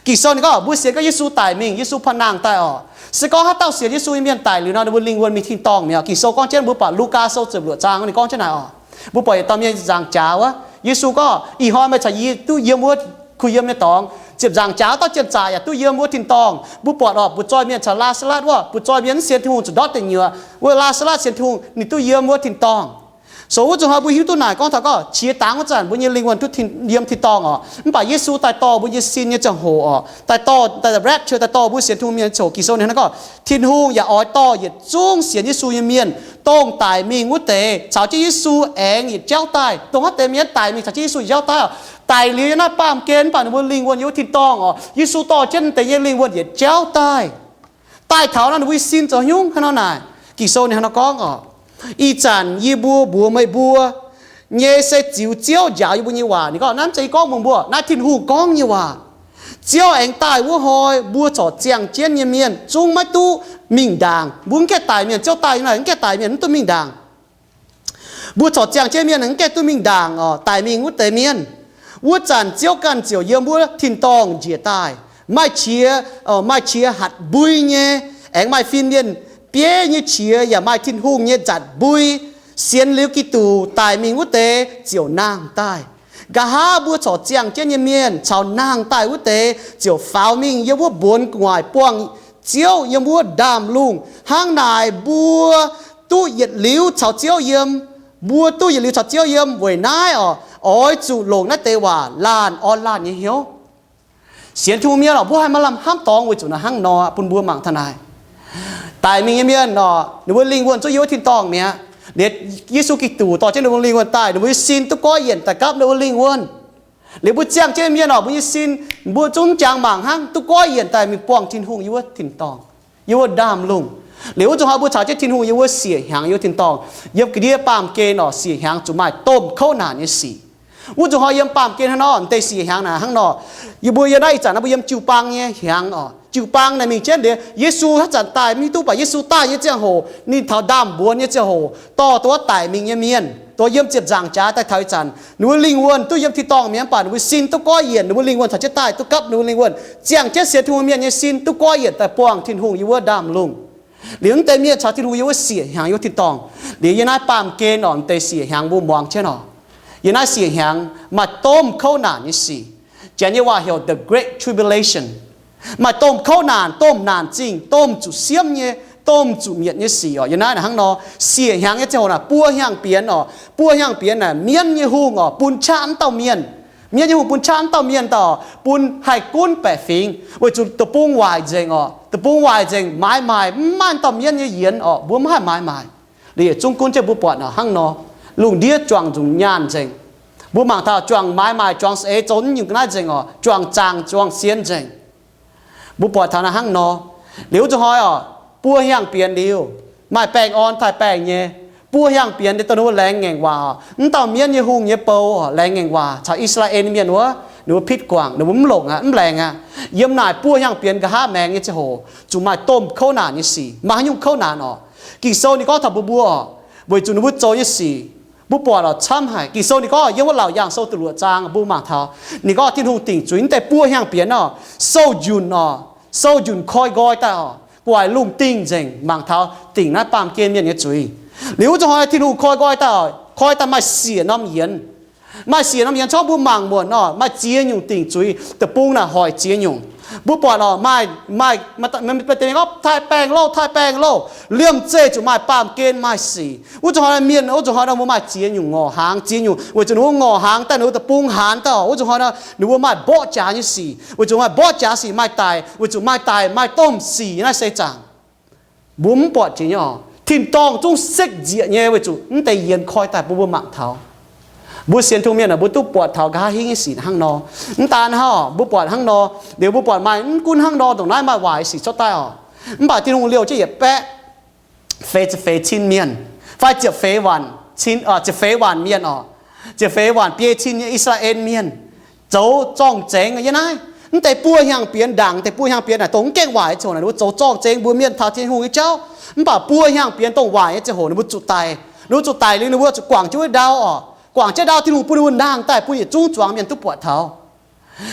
Ging-Sou ninh gorngv mbuo sienx gorngv Yesu daic mingh, Yesu panh nangh daaih oc. Se gorngv haaix dauh sienx Yesu nyei mienh daic liuz nor, ninh mbuo lingh wuonh mingh tin-dorngh mi'aqv. Ging-Sou gorngv jienv, mbuo buatc Lugaa Sou ziepc luoqc zaang ninh gorngv jienv naaic oc. Mbuo buatc yietc dauh mienh nzaangc jaax wuov, Yesu gorngv, Ih hnoi meih caux yie duqv yiem wuov kuh yiem nyei dorngx. Ziepc nzaangc jaax wuov dauh janx-zaqc yaac duqv yiem wuov tin-dorngh. Mbuo buatc oc, butv-zoih mienh caux Laa^saa^latv wuov, butv-zoih mienh mv sienx Tin-Hungh zuqc ndortv deic nyuoqc. Wuov Laa^saa^latv sienx Tin-Hungh, ninh duqv yiem wuov tin-dorngh. So wuov zuqc hnoi mbuo hiuv duqv naaic gorngv taux gorngv qiex dangx wuov zanc mbuo nyei lingh wuonh duqv yiem tin-dorngh oc. Mv baac Yesu daaih dorh mbuo nyei sin nyei ziangh hoc oc, daaih dorh, daaih rapture, daaih dorh mbuo sienx Tin-Hungh mienh nyei ziangh hoc, Ging-Sou ninh hnangv naaiv gorngv, Tin-Hungh yaac oix dorh yietc zungv sienx Yesu nyei mienh, dongh daic mingh wuov deix, caux jienv Yesu aengx yietc jauv daaih. Dongh haaix deix mienh daic mingh caux jienv Yesu yietc jauv daaih oc. Daic liuz yiem naaiv baamh gen, mv baac ninh mbuo lingh wuonh yiem wuov tin-dorngh oc. Yesu dorh jienv deix nyei lingh wuonh yietc jauv daaih. Daaih taux naaiv ninh mbuo nyei sin zoux haaix nyungc hnangv nor naaic? Ging-Sou ninh hnangv nor gorngv oc, Ih zanc yie mbuo mbuox meih mbuo nyei se ziux Ziouv njaaux yie mbuo nyei waac. Ninh gorngv, naaiv mv zeiz yie gorngv mbuox mbuo, naaiv Tin-Hungh gorngv nyei waac. Ziouv aengx daaih wuov hnoi, mbuo corc ziangh jienv nyei mienh zungv maiv duqv mingh ndaangc. Mbuo mv gaengh daic mienh, Ziouv daaih naaic mv gaengh daic mienh mv duqv mingh ndaangc. Mbuo corc ziangh jienv mienh mv gaengh duqv mingh ndaangc oc. Daic mingh wuov deix mienh, wuov zanc Ziouv ganh ziouc yiem wuov tin-dorngh njiec daaih. Maaih qiex, maaih qiex hatc mbui nyei, aengx maaih fin-mienh bieiv nyei qiex, yaac maaih Tin-Hungh nyei nzatc mbui. Sienx liuz Giduc daic mingh wuov deix ziouc nangh daaih. Nqa'haav mbuo corc ziangh jienv nyei mienh caux nangh daaih wuov deix ziouc faaux mingh yiem wuov mbuonx gu'nguaaic buangh Ziouv yiem wuov ndaamv-lungh. Hnangv naaic mbuo duqv yietc liuz caux Ziouv yiem. Mbuo duqv yietc liuz caux Ziouv yiem weic naaiv oc, oix zuqc longc naaiv deix waac laanh orn laanh nyei hnyouv. Sienx Tin-Hungh mienh oc, mbuo haih maaih lamh hnamv dorngx weic zuqc naaiv hnangv nor bun mbuo mangc taux naaic. Daic mingh nyei mienh oc, ninh mbuo lingh wuonh zungv yiem wuov tin-dorngh mi'aqv. Liuz Yesu Giduc dorh jienv ninh mbuo lingh wuonh daaih, ninh mbuo nyei sin duqv goiv yienc daaih gapv ninh mbuo lingh wuonh. Liuz mbuo ziangh jienv mienh oc, mbuo nyei sin, mbuo zungv jangx mangc hnangv, duqv goiv yienc daaih mingh buangh Tin-Hungh yiem wuov tin-dorngh, yiem wuov ndaamv-lungh. Liuz wuov zuqc hnoi mbuo caux jienv Tin-Hungh yiem wuov siec hnyangx yiem wuov tin-dorngh, yiem ga'ndiev baamh gen oc, siec hnyangx zuqc maaih domh kouv naanc nyei sic. Wuov zuqc hnoi yiem baamh gen hnangv nor, deix siec hnyangx naaic hnangv nor, yie mbuo yiem naaiv ih zanc naaiv mbuo yiem jiu-baang nyei hnyangx oc. Jiu-baang naaic mingh jienv liuz, Yesu haaix zanc daaih mv hiuv duqv, mv baac Yesu daaih nyei ziangh hoc ninh taux ndaamv-mbuonx nyei ziangh hoc dorh duqv wuov daic mingh nyei mienh, dorh yiem ziepc nzaangc jaax daaih taux ih zanc, ninh mbuo lingh wuonh duqv yiem tin-dorngh mi'aqv, mv baac ninh mbuo sin duqv goiv yienc, ninh mbuo lingh wuonh caux jienv daaih duqv gapv ninh mbuo lingh wuonh, ziangh jienv sienx Tin-Hungh mienh nyei sin duqv goiv yienc daaih buangh Tin-Hungh yiem wuov ndaamv-lungh. Liuz mv deix mienh caux Tin-Hungh yiem wuov siec hnyangx yiem wuov tin-dorngh. Liuz yiem naaiv baamh gen oc, mv deix siec hnyangx mbuo muangx jienv oc. Yiem naaiv siec hnyangx maaih domh kouv naanc nyei sic. Janx nyei waac heuc the Great Tribulation. Maaih domh kouv naanc, domh naanc zingh, domh zuqc siemv nyei, domh zuqc mietc nyei sic oc. Yiem naaiv hnangv nor, siec hnyangx nyei ziangh hoc naaic buo hnyangx-bienx oc. Buo hnyangx-bienx naaic mienv nyei hungh oc bun qaqv wuov dauh mienh. Mienv nyei hungh bun qaqv wuov dauh mienh daaih oc, bun haih gunv baeqc fingx weic zuqc deic-bung waaic nzengc oc. Deic-bung waaic nzengc, maaiz maaic mv maaih wuov dauh mienv nyei yienx oc, mbuo mv haih maaiz maaic. Liuz yietc zungv gunv jienv mbuo buatc hnangv nor, lungh ndiev juangc nzunc nyaanh nzengc. Mbuo mangc taux juangc maaiz maaic, juangc saeng-eix zoux nyungc ga'naaiv nzengc oc, juangc zaangc, juangc sien nzengc. Mbuo buatc taux naaiv hnangv nor. Liuz wuov zuqc hnoi oc, buo hnyangx-bienx liuz, maaih baengh orn taaih baengh nyei. Buo hnyangx-bienx dongh ninh mbuo laengz ngaengc waac oc. Wuov dauh mienv nyei hungh nyei bou oc, laengz ngaengc waac caux I^saa^laa^en Mienh wuov, ninh mbuo pitv guangc, ninh mbuo mv longc aqv, mv laengz aqv. Yiem naaic buo hnyangx-bienx nqa'haav maengx nyei ziangh hoc zuqc maaih domh kouv naanc nyei sic. Maaih haaix nyungc kouv naanc oc? Ging-Sou ninh gorngv taux mbuo mbuo oc, weic zuqc ninh mbuo zoux nyei sic, mbuo buatc oc, camv haic. Ging-Sou ninh gorngv yiem wuov Laauc Yaangh Sou da'luoqc zaang mbuo mangc taux, ninh gorngv Tin-Hungh dingc zuiz wuov deix buo hnyangx-bienx oc, sou njunh oc, sou njunh koi nqoi daaih oc, guaix lungh dingh nzengc, mangc taux dingc naaiv baamh gen mienh nyei zuiz. Liuz wuov zuqc hnoi Tin-Hungh koi nqoi daaih oc, koi daaih maaih siec norm yienx. Maaih siec norm yienx corc mbuo mangc muonc oc, maaih ziex nyungc dingc zuiz, deic-bung naaic hoic ziex nyungc. Mbuo buatc oc, maaih, maaih, maaih deix mienh gorngv taaih baengh loh, taaih baengh loh. Liemh zeih zuqc maaih baamh gen maaih sic. Wuov zuqc hnoi mienh, wuov zuqc hnoi nor mbuo maaih ziex nyungc ngorc hnaangx, ziex nyungc, weic zuqc ninh mbuo ngorc hnaangx daaih ninh mbuo deic-bung haanz daaih oc. Wuov zuqc hnoi nor ninh mbuo maaih mborqv jaax nyei sic, weic zuqc maaih mborqv jaax sic maaih daic, weic zuqc maaih daic maaih domh sic naaiv se zaangc. Mbuo mv buatc jiex nyei oc. Tin-dorngh zungv sekv nzieqc nyei weic zuqc mv deix yienx koi daaih bun mbuo mangc taux. Mbuo sienx Tin-Hungh mienh aah, mbuo duqv buatc taux nqa'haav hingv nyei sic hnangv nor. Mv daan hnangv oc, mbuo buatc hnangv nor, liuz mbuo buatc maaih mv gunv hnangv nor ndongc naaiv maaih waaic sic cuotv daaih oc. Mv baac Tin-Hungh liouh jienv yietc baeqv feix ziepc feix cin mienh, fai ziepc feix waanc cin, ziepc feix waanc mienh oc, ziepc feix waanc biei cin nyei I^saa^laa^en Mienh zoux zorng-zengx yiem naaiv. Mv deix buo hnyangx-bienx ndaangc, deix buo hnyangx-bienx naaic dongh mv gaengh waaic nyei ziangh hoc ninh mbuo zoux zorng-zengx mbuox mienh taux Tin-Hungh nyei jauv. Mv baac buo hnyangx-bienx dongh waaic nyei ziangh hoc ninh mbuo zuqc daic, ninh mbuo zuqc guangc jienv wuov ndau oc, guangc jienv ndau Tin-Hungh bun ninh mbuo nangh daaih bun yietc zungv zuangx mienh duqv buatc taux.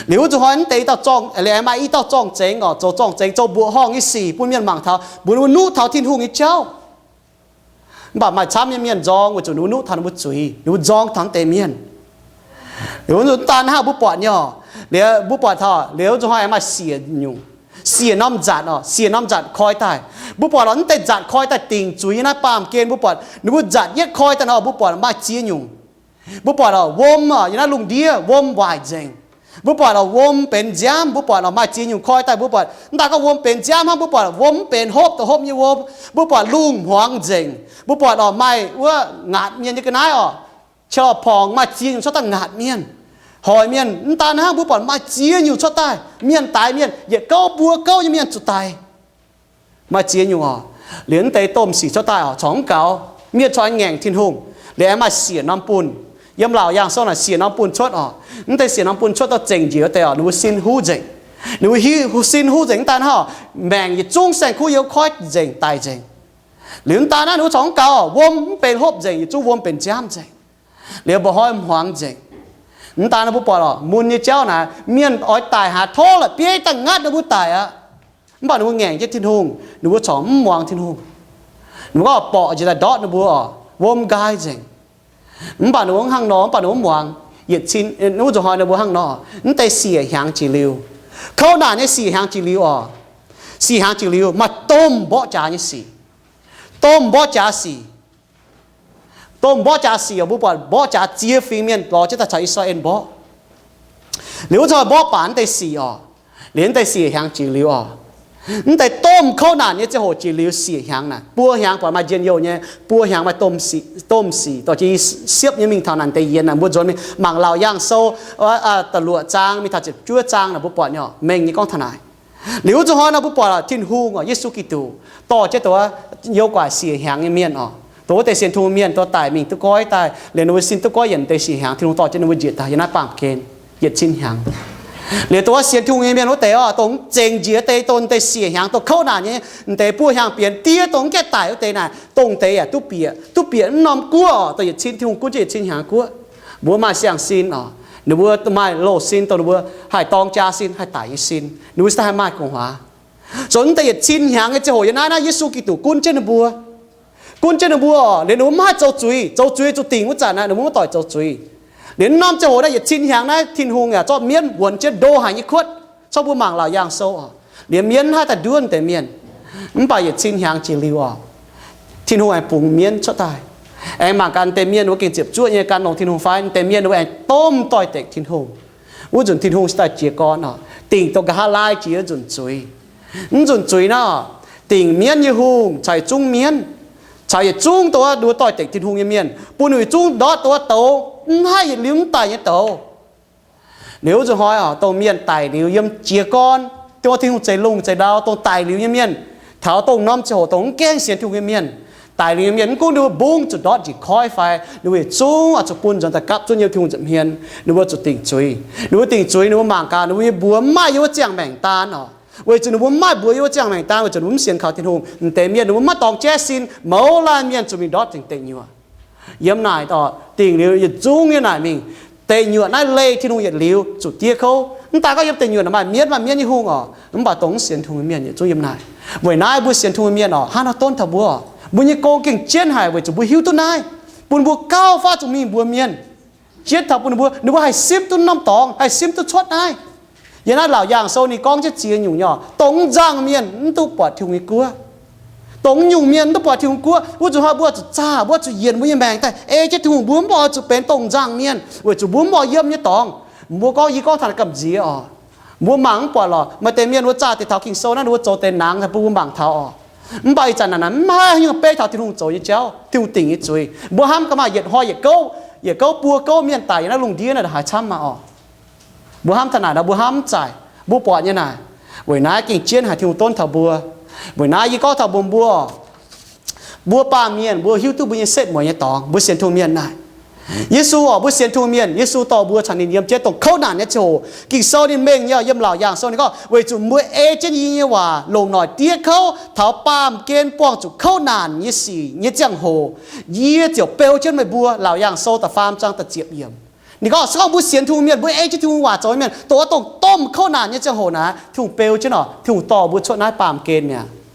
Liuz wuov zuqc hnoi mv deix dauh zorng, liuz aengx maaih i dauh zorng-zengx oc, zoux zorng-zengx zoux mbuoqc horngh nyei sic bun mienh mangc taux, mbuox ninh mbuo nuqv taux Tin-Hungh nyei jauv. Mv baac maaih camv nyei mienh nzorng weic zuqc ninh mbuo nuqv taux ninh mbuo zuiz, ninh mbuo nzorng taux deix mienh. Liuz wuov zuqc mv daan hnangv mbuo buatc nyei oc, liuz mbuo buatc taux liuz wuov zuqc hnoi aengx maaih siec nyungc, siec norm nzatc oc, siec norm nzatc koi daaih. Mbuo buatc oc, mv deix nzatc koi daaih dingc zuiz yiem naaiv baamh gen mbuo buatc ninh mbuo nzatc yietv koi daaih nor, mbuo buatc maaih ziex nyungc. Mbuo buatc oc, wuom oc, yiem naaiv lungh ndiev wuom waaic nzengc. Mbuo buatc oc, wuom benx nziaamv. Mbuo buatc oc, maaih ziex nyungc koi daaih. Mbuo buatc mv daaih gorngv wuom benx nziaamv hnangv, mbuo buatc wuom mv benx hopv, dongh hopv nyei wuom. Mbuo buatc lungh hmuangx nzengc. Mbuo buatc oc, maaih wuov ngaatc mienh nyei ga'naaiv oc, qiex lorh porngx maaih ziex nyungc cuotv daaih ngaatc mienh, hoic mienh. Mv daan hnangv, mbuo buatc maaih ziex nyungc cuotv daaih, mienh daix mienh, yietc gouv mbuo gouv nyei mienh zuqc daic. Maaih ziex nyungc oc. Liuz mv deix domh sic cuotv daaih oc, corc mv gaux, mienh corc ngaengc Tin-Hungh. Liuz aengx maaih siec norm bunh. Yiem Laauc Yaangh Sou naaic siec norm bunh cuotv oc. Mv deix siec norm bunh cuotv daaih zengc njiec wuov deix oc, ninh mbuo sin huv nzengc. Ninh mbuo sin huv nzengc mv daan hnangv oc, maengc yietc zungv saeng-kuv yiem koiv nzengc, daic nzengc. Liuz mv daan hnangv, ninh mbuo corc mv gaux oc, wuom mv benx hopv nzengc, yietc zungv wuom benx nziaamv nzengc. Liuz mba'hnoi hmuangx nzengc. Mv daan hnangv, mbuo buatc oc, mun nyei jauv naaic mienh oix daic haaix, tov la'bieiv daaih ngatv ninh mbuo daic aqv. Mv baac ninh mbuo ngaengc jienv Tin-Hungh, ninh mbuo corc mv muangx Tin-Hungh. Ninh mbuo gorngv borqc njiec daaih ndortv ninh mbuo oc, wuom nqaai nzengc. Mv baac ninh mbuo mv hnangv nor, mv baac ninh mbuo muangx. Yietc cin, wuov zuqc hnoi ninh mbuo hnangv nor, mv deix siec hnyangx jiex liuz, kouv naanc nyei siec hnyangx jiex liuz oc, siec hnyangx jiex liuz maaih domh mborqv jaax nyei sic. Domh mborqv jaax sic. Domh mborqv jaax sic oc, mbuo buatc mborqv jaax ziex fingx mienh lorz jienv daaih caux I^saa^laa^en mborqv. Liuz wuov zanc mborqv baac mv deix sic oc, liuz mv deix siec hnyangx jiex liuz oc, Mv deix domh kouv naanc nyei ziangh hoc jiex liuz siec hnyangx naaic. Buo hnyangx buatc maaih njien-youh nyei, buo hnyangx maaih domh sic, domh sic dorh jienv siepv nyei mingh taux naaic deix yienx naaic. Mbuo nzuonx mingh mangc Laauc Yaangh Sou da'luoqc zaang mingh taux ziepc juov zaang naaic mbuo buatc nyei mengh nyei gorngv taux naaic. Liuz wuov zuqc hnoi nor mbuo buatc Tin-Hungh oc, Yesu Giduc dorh jienv dongh wuov youv guaax siec hnyangx nyei mienh oc, dongh wuov deix sienx Tin-Hungh mienh dongh daic mingh duqv goiv daaih, liuz ninh mbuo sin duqv goiv yienc deix siec hnyangx, Tin-Hungh dorh jienv ninh mbuo njiec daaih yiem naaiv baamh gen yietc cin hnyangx. Liuz dongh wuov sienx Tin-Hungh nyei mienh wuov deix oc, dongh zengc njiec deix dongh deix siec hnyangx dongh kouv naanc nyei, deix buo hnyangx bienx diev dongh mv gaengh daic wuov deix naaic, dongh deix yaac duqv bieqc, duqv bieqc mv norm guoqv oc, dongh yietc cin Tin-Hungh gunv jienv yietc cin hnyangx guoqv. Mbuo maaih siang-sin oc, ninh mbuo maaih loz-sin dongh ninh mbuo haih dorng jaa sin, haih daic nyei sin, ninh mbuo se daaih haih maaih gu'nguaaz. Zoux mv deix yietc cin hnyangx nyei ziangh hoc yiem naaiv naaiv Yesu Giduc gunv jienv ninh mbuo. Gunv jienv ninh mbuo oc, liuz ninh mbuo mv haih zoux zuiz. Zoux zuiz zuqc dingc wuov zanc naaic ninh mbuo mv doic zoux zuiz. Liuz norm ziangh hoc naaiv yietc cin hnyangx naaiv Tin-Hungh yaac zorqv mienv wuonx jienv ndo haic nyei kuotv. Corc mbuo mangc Laauc Yaangh Sou oc, liuz mienv mv haih daaih nduov deix mienh. Mv baac yietc cin hnyangx jiex liuz oc, Tin-Hungh aengx bungx mienv cuotv daaih. Aengx mangc gaax deix mienh wuov gengh ziepc zuoqv nyei gan longx Tin-Hungh fai deix mienh wuov aengx domh doix dekc Tin-Hungh. Wuov nzunc Tin-Hungh se daaih jiez gorn oc, dingc dongh nqa'haav laai jiex wuov nzunc zuiz. Mv nzunc zuiz naaiv oc, dingc mienv nyei hungh caux yietc zungv mienv, caux yietc zungv dongh wuov nduov doix dekc Tin-Hungh nyei mienh, bun ninh yietc zungv ndortv dongh wuov douz mv haih yietc liuz mv daic nyei douz. Liuz wuov nzunc hnoi oc, dongh mienh daic liuz yiem jiez gorn, dongh wuov Tin-Hungh zeix lungh zeix ndau, dongh daic liuz nyei mienh, taux dongh norm ziangh hoc dongh mv gaengh sienx Tin-Hungh nyei mienh, daic liuz nyei mienh mv gunv ninh mbuo mbungv zuqc ndortv njiec koiv fai, ninh mbuo yietc zungv oix zuqc bun nzuonx daaih gapv zuov nyei Tin-Hungh nza'hmien, ninh mbuo zuqc dingc zuiz. Ninh mbuo dingc zuiz, ninh mbuo mangc gaax ninh mbuo nyei mbuox mv maaih yiem wuov ziangh maengc daan oc. Weic zuqc ninh mbuo mv maaih mbuox yiem wuov ziangh maengc daan, weic zuqc ninh mbuo mv sienx kaux Tin-Hungh, m'deix mienh ninh mbuo mv maaih dorngx jaiv sin, mouz laanh mienh zuqc mingh ndortv dingc deic nyuoqc. Yiem naaic oc, dingc liuz yietc zungv yiem naaic mingh. Deic nyuoqc naaiv leih Tin-Hungh yietc liuz zuqc diev kouv. Mv daaih gorngv yiem deic nyuoqc naaic maaih mienv, maaih mienv nyei hungh oc, mv baac dongh mv sienx Tin-Hungh nyei mienh yietc zungv yiem naaic. Weic naaiv mbuo sienx Tin-Hungh nyei mienh oc, hnangv nor donv taux mbuo oc, mbuo nyei gong gengh jienv haic weic zuqc mbuo hiuv duqv naaiv, bun mbuo gauh faav zuqc mingh mbuox mienh, jienv taux bun ninh mbuo, ninh mbuo haih simv duqv norm dorngx, haih simv duqv cuotv naaiv. Yiem naaiv Laauc Yaangh Sou ninh gorngv jienv ziex nyungc nyei oc, dongh mv nzangh mienh mv duqv buatc Tin-Hungh nyei guoqv. Dongh mv nyungc mienh mv duqv buatc Tin-Hungh guoqv. Wuov nzunc hnoi mbuo zuqc zaah, mbuo zuqc yienc mbuo nyei maengc daaih ei jienv Tin-Hungh. Mbuo mv oix zuqc benx dongh mv nzangh mienh weic zuqc mbuo mv oix yiem nyei dorngx. Mbuo gorngv, yie gorngv taux naaiv gamh nziex oc, mbuo mangc mv buatc lorqc, maaih deix mienh wuov zaah deix taux Ging-Sou naaiv, ninh mbuo zoux deix nangx bun mbuo mangc taux oc. Mv baac ih zanc naaic mv haih haaix nyungc beiv taux Tin-Hungh zoux nyei jauv, Tin-Hungh dingc nyei zuiz. Mbuo hnamv gaax maaih yietc hnoi yietc gouv, yietc gouv buo gouv mienh daic yiem naaiv lungh ndiev naaic haaix camv maah oc. Mbuo hnamv taux naaic nor mbuo hnamv mv zaic, mbuo buatc nyei naaic. Weic naaiv gengh jienv haic Tin-Hungh donv taux mbuo. Weic naaiv yie gorngv taux mbuo, mbuo, mbuo baamh mienh mbuo hiuv duqv mbuo nyei setv mueiz nyei dorngx, mbuo sienx Tin-Hungh mienh naaic. Yesu oc, mbuo sienx Tin-Hungh mienh, Yesu dorh mbuo caux ninh yiem jienv dongh kouv naanc nyei ziangh hoc. Ging-Sou ninh mengh nyei, yiem Laauc Yaangh Sou ninh gorngv, weic zuqc mbuo ei jienv yie nyei waac longc noic diev kouv taux baamh gen buangh zuqc kouv naanc nyei sic nyei ziangh hoc, yie ziouc beu jienv meih mbuo. Laauc Yaangh Sou da'faam zaang da'ziepc yiemc. Ninh gorngv se gorngv mbuo sienx Tin-Hungh mienh, mbuo ei jienv Tin-Hungh waac zoux nyei mienh, dongh wuov dongh domh kouv naanc nyei ziangh hoc naaic, Tin-Hungh beu jienv oc, Tin-Hungh dorh mbuo cuotv naaiv baamh gen mi'aqv,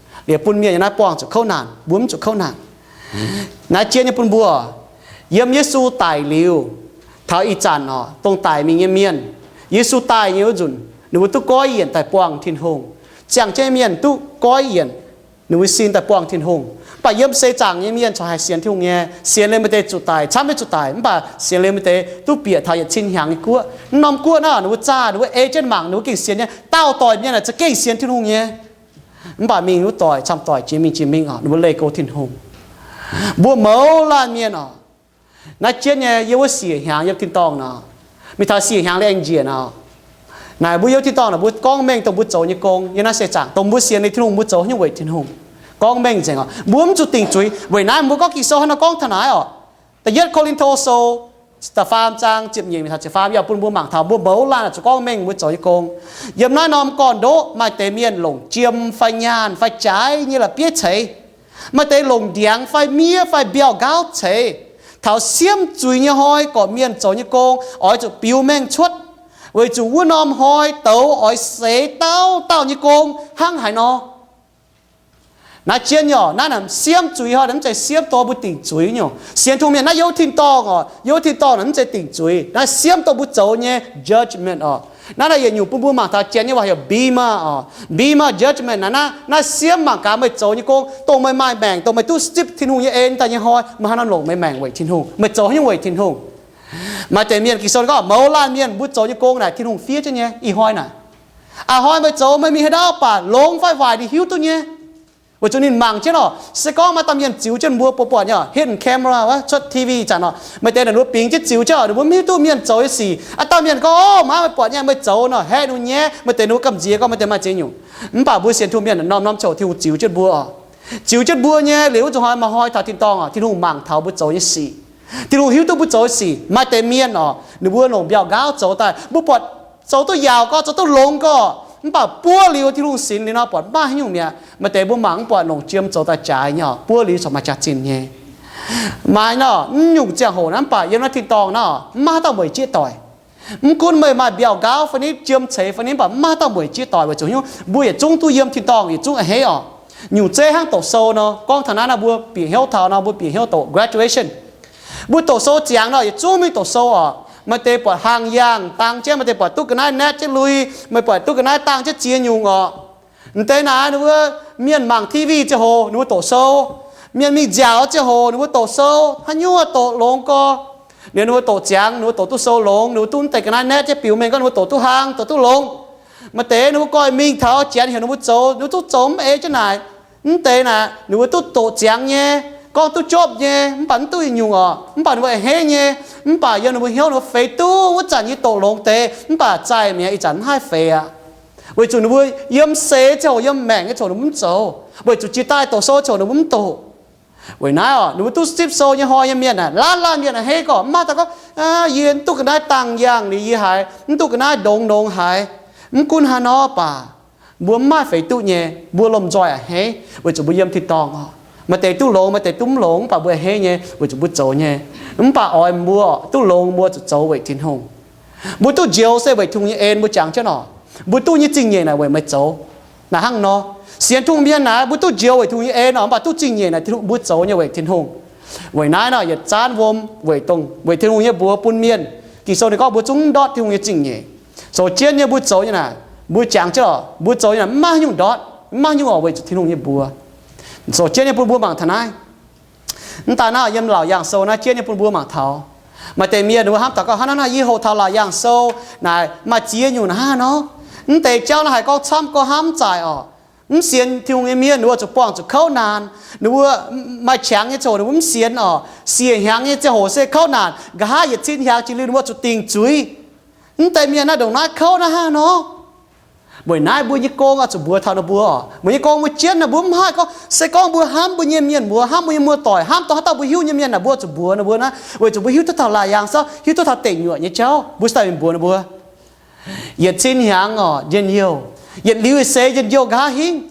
liuz bun mienh yiem naaiv buangh zuqc kouv naanc, mbuo mv zuqc kouv naanc. Naaiv jienv nyei bun mbuo, yiem Yesu daic liuz, taux ih zanc oc, dongh daic mingh nyei mienh, Yesu daaih nyei wuov nzunc ninh mbuo duqv goiv yienc daaih buangh Tin-Hungh. Ziangh jienv mienh duqv goiv yienc, ninh mbuo sin daaih buangh Tin-Hungh. Mv baac yiem seix zaangc nyei mienh corc haih sienx Tin-Hungh nyei. Sienx liuz maaih deix zuqc daic, camv nyei zuqc daic, mv baac sienx liuz maaih deix duqv bieqc taux yietc cin hnyangx nyei guoqv. Mv norm guoqv naaiv ninh mbuo zaah, ninh mbuo ei jienv mangc, ninh mbuo gengh sienx nyei. Daauh doic mienh aah, za'gengh sienx Tin-Hungh nyei. Mv baac mingh wuov doic camv doic jiex mingh jiex mingh oc, ninh mbuo leih go Tin-Hungh. Mbuo mouz laanh mienh oc, naaiv jienv nyei yiem wuov siec hnyangx yiem tin-dorngh nor, mingh taux siec hnyangx liuz aengx njiec nor, naaic mbuo yiem tin-dorngh naaic mbuo gorngv mengh dongh mbuo zoux nyei gong. Yiem naaiv seix zaangc dongh mbuo sienx liuz Tin-Hungh mbuo zoux haaix nyungc weic Tin-Hungh, gorngv mengh nzengc oc. Mbuo mv zuqc dingc zuiz. Weic naaiv mbuo gorngv Ging-Sou hnangv nor gorngv taux naaiv oc. Da'yietv Ko^lin^to Sou da'faam zaang ziepc nyeic mingh taux ziepc faam yaac bun mbuo mangc taux mbuo mouz laanh zuqc gorngv mengh mbuo zoux nyei gong. Yiem naaiv norm gorn-ndoqv maaih deix mienh longc jiem fai nyaanh fai jaaix nyei la'bieiv ceix. Maaih deix longc ndiangx fai miev fai mbiauh nqaauv ceix. Taux siemv zuiz nyei hnoi gorqv-mienh zoux nyei gong oix zuqc biux mengh cuotv, weic zuqc wuov norm hnoi douz oix seix dauh dauh nyei gong hnangv haaix nor. Naaiv jienv nyei oc, naaiv naaic siemv zuiz hnoi naaic mv zeiz siemv dongh mbuo dingc zuiz nyei oc. Sienx Tin-Hungh mienh naaiv yiem tin-dorngh oc, yiem tin-dorngh naaic mv zeiz dingc zuiz. Naaiv siemv dongh mbuo zoux nyei judgment oc. Naaiv naaic yietc nyungc bun mbuo mangc taux Janx nyei waac heuc bema oc, bema judgment naaiv. Naaiv siemv mangc gaax meih zoux nyei gong, dongh meih maaih maengc, dongh meih duqv zipv Tin-Hungh nyei en daaih nyei hnoi, meih haaix nor longc meih maengc weic Tin-Hungh, meih zoux haaix nyungc weic Tin-Hungh. Maaih deix mienh Ging-Sou gorngv mouz laanh mienh mbuo zoux nyei gong naaic Tin-Hungh fiev jienv nyei ih hnoi naaic. A'hnoi meih zoux meih mingh haaix ndau baac longx fai waaic ninh hiuv duqv nyei. Weic zuqc ninh mangc jienv oc, se gorngv maaih dauh mienh ziux jienv mbuo, mbuo buatc nyei oc, hidden camera wuov, cuotv T V ih zanc oc, maaih deix naaic ninh mbuo bingx jienv ziux jienv oc, ninh mbuo mv hiuv duqv mienh zoux nyei sic. Aav dauh mienh gorngv, Ov, maaiz meih buatc nyei, meih zoux nor, haeqv ninh mbuo nyaiv, maaih deix ninh mbuo gamh nziex gorngv maaih deix maaih ziex nyungc. Mv baac mbuo sienx Tin-Hungh mienh norm-norm ziouc Tin-Hungh ziux jienv mbuo oc. Ziux jienv mbuo nyei liuz wuov zuqc hnoi maaih hnoi taux tin-dorngh oc, Tin-Hungh mangc taux mbuo zoux nyei sic. Tin-Hungh hiuv duqv mbuo zoux nyei sic. Maaih deix mienh oc, ninh mbuo longc mbiauh nqaauv zoux daaih, mbuo buatc zoux duqv yaauc gorx, zoux duqv longx gorx, mv baac buov liuz Tin-Hungh sinx liuz nor buatc maiv haaix nyungc mi'aqv. Maaih deix mbuo mangc mv buatc longc jiem zoux daaih jaaix nyei oc, buov liuz corc maaih jaax-zinh nyei. Maaih nor, mv nyungc ziangh hoc naaiv mv baac yiem naaiv tin-dorngh nor, mv maaih haaix dauh mueic jieqv doic. Mv gunv meih maaih mbiauh nqaauv fai niv, jiem ceix fai niv, mv baac mv maaih haaix dauh mueic jieqv doic weic zuqc nyungc mbuo yietc zungv duqv yiem tin-dorngh, yietc zungv a'hneiv oc. Nyungc zeiv hnangv doqc sou nor, gorngv taux naaiv nor mbuo bieqc hnyouv taux nor, mbuo bieqc hnyouv doqc graduation. Mbuo doqc sou ziangx nor, yietc zungv mingh doqc sou oc. Maaih deix buatc hnaangx yaangh dang jienv, maaih deix buatc duqv ga'naaiv naetv jienv lui, maaih buatc duqv ga'naaiv dang jienv ziex nyungc oc. M'deix naaic ninh mbuo, mienh mangc T V ziangh hoc ninh mbuo doqc sou, mienh mingh nziaauc ziangh hoc ninh mbuo doqc sou, haaix nyungc doqc longx gorx. Liuz ninh mbuo doqc ziangx, ninh mbuo doqc duqv sou longx, ninh mbuo duqv m'deix ga'naaiv naetv jienv biux mengh gorngv ninh mbuo doqc duqv hlaang, doqc duqv longx. Maaih deix ninh mbuo goiv mingh taux janx heuc ninh mbuo zoux, ninh mbuo duqv zoux mv ei jienv naaic. M'deix naaic ninh mbuo duqv doqc ziangx nyei, gorngv duqv jopv nyei, mv baac mv duqv yietc nyungc oc. Mv baac ninh mbuo a'hneiv nyei, mv baac yiem ninh mbuo hnyouv ninh mbuo feix duqv wuov zanc nyei doqc longx deix, mv baac zaih mi'aqv, ih zanc mv haih feix aqv. Weic zuqc ninh mbuo yiem seix ziangh hoc, yiem maengc nyei ziangh hoc ninh mbuo mv zoux, weic zuqc jiex daaih doqc sou ziangh hoc ninh mbuo mv doqc. Weic naaiv oc, ninh mbuo duqv zipv sou nyei hnoi nyei mienh aah, laanh laanh mienh a'hneiv gorqv, mv maaih dauh gorngv, Yie mv duqv ga'naaiv dangh yaangh liuz yie haiz, mv duqv ga'naaiv ndongx ndongx haiz. Mv gunv haaix nor baac mbuo mv maaih feix duqv nyei, mbuo lomh nzoih a'hneiv weic zuqc mbuo yiem tin-dorngh oc. Maaih deix duqv longx, maaih deix duqv mv longx, mv baac mbuo a'hneiv nyei weic zuqc mbuo zoux nyei. Mv baac oix mbuo duqv longx mbuo zuqc zoux weic Tin-Hungh. Mbuo duqv njoux se weic Tin-Hungh nyei en, mbuo jangx jienv oc. Mbuo duqv nyei zingh nyeic naaic weic meih zoux. Naaic hnangv nor, sienx Tin-Hungh mienh naaic, mbuo duqv njoux weic Tin-Hungh nyei en oc, mv baac duqv zingh nyeic naaic Tin-Hungh mbuo zoux nyei weic Tin-Hungh. Weic naaiv nor yietc zanv wuom weic dongh weic Tin-Hungh nyei mbuox bun mienh. Ging-Sou ninh gorngv mbuo zungv ndortv Tin-Hungh nyei zingh nyeic. Sou jienv nyei mbuo zoux nyei naaic, mbuo jangx jienv oc, mbuo zoux nyei naaic mv maaih haaix nyungc ndortv, mv maaih haaix nyungc oc, weic zuqc Tin-Hungh nyei mbuox. Sou jienv nyei bun mbuo mangc taux naaiv. Mv daaih naaiv yiem Laauc Yaangh Sou naaiv jienv nyei bun mbuo mangc taux. Maaih deix mienh ninh mbuo hnamv daux gaux, Hnangv naaiv naaiv yie hoqc taux Laauc Yaangh Sou naaic maaih ziex nyungc hnangv nor. Mv deix jauv naaiv haiz gorngv camv gorngv hnamv zaaic oc. Mv sienx Tin-Hungh nyei mienh ninh mbuo zuqc buangh zuqc kouv naanc. Ninh mbuo maaih qangx nyei ziangh hoc ninh mbuo mv sienx oc. Siec hnyangx nyei ziangh hoc se kouv naanc. Nqa'haav yietc cin hnyangx jiex liuz ninh mbuo zuqc dingc zuiz. Mv deix mienh naaiv ndongc naaiv kouv naaiv hnangv nor. Weic naaiv mbuo nyei gong oix zuqc mbuox taux ninh mbuo oc. Mbuo nyei gong mbuo jienv naaic mbuo mv haih gorngv, se gorngv mbuo hnamv mbuo nyei mienh muoz, hnamv mbuo nyei muoz-doic, hnamv dongh haaix dauh mbuo hiuv nyei mienh naaic, mbuo zuqc mbuox ninh mbuo naaiv, weic zuqc mbuo hiuv duqv taux Laauc Yaangh Sou, hiuv duqv taux deic nyuoqc nyei jauv, mbuo cingx daaih mingh mbuox ninh mbuo. Yietc cin hnyangx oc njien-youh, yietc liuz ih seix njien-youh nqa'haav hingv.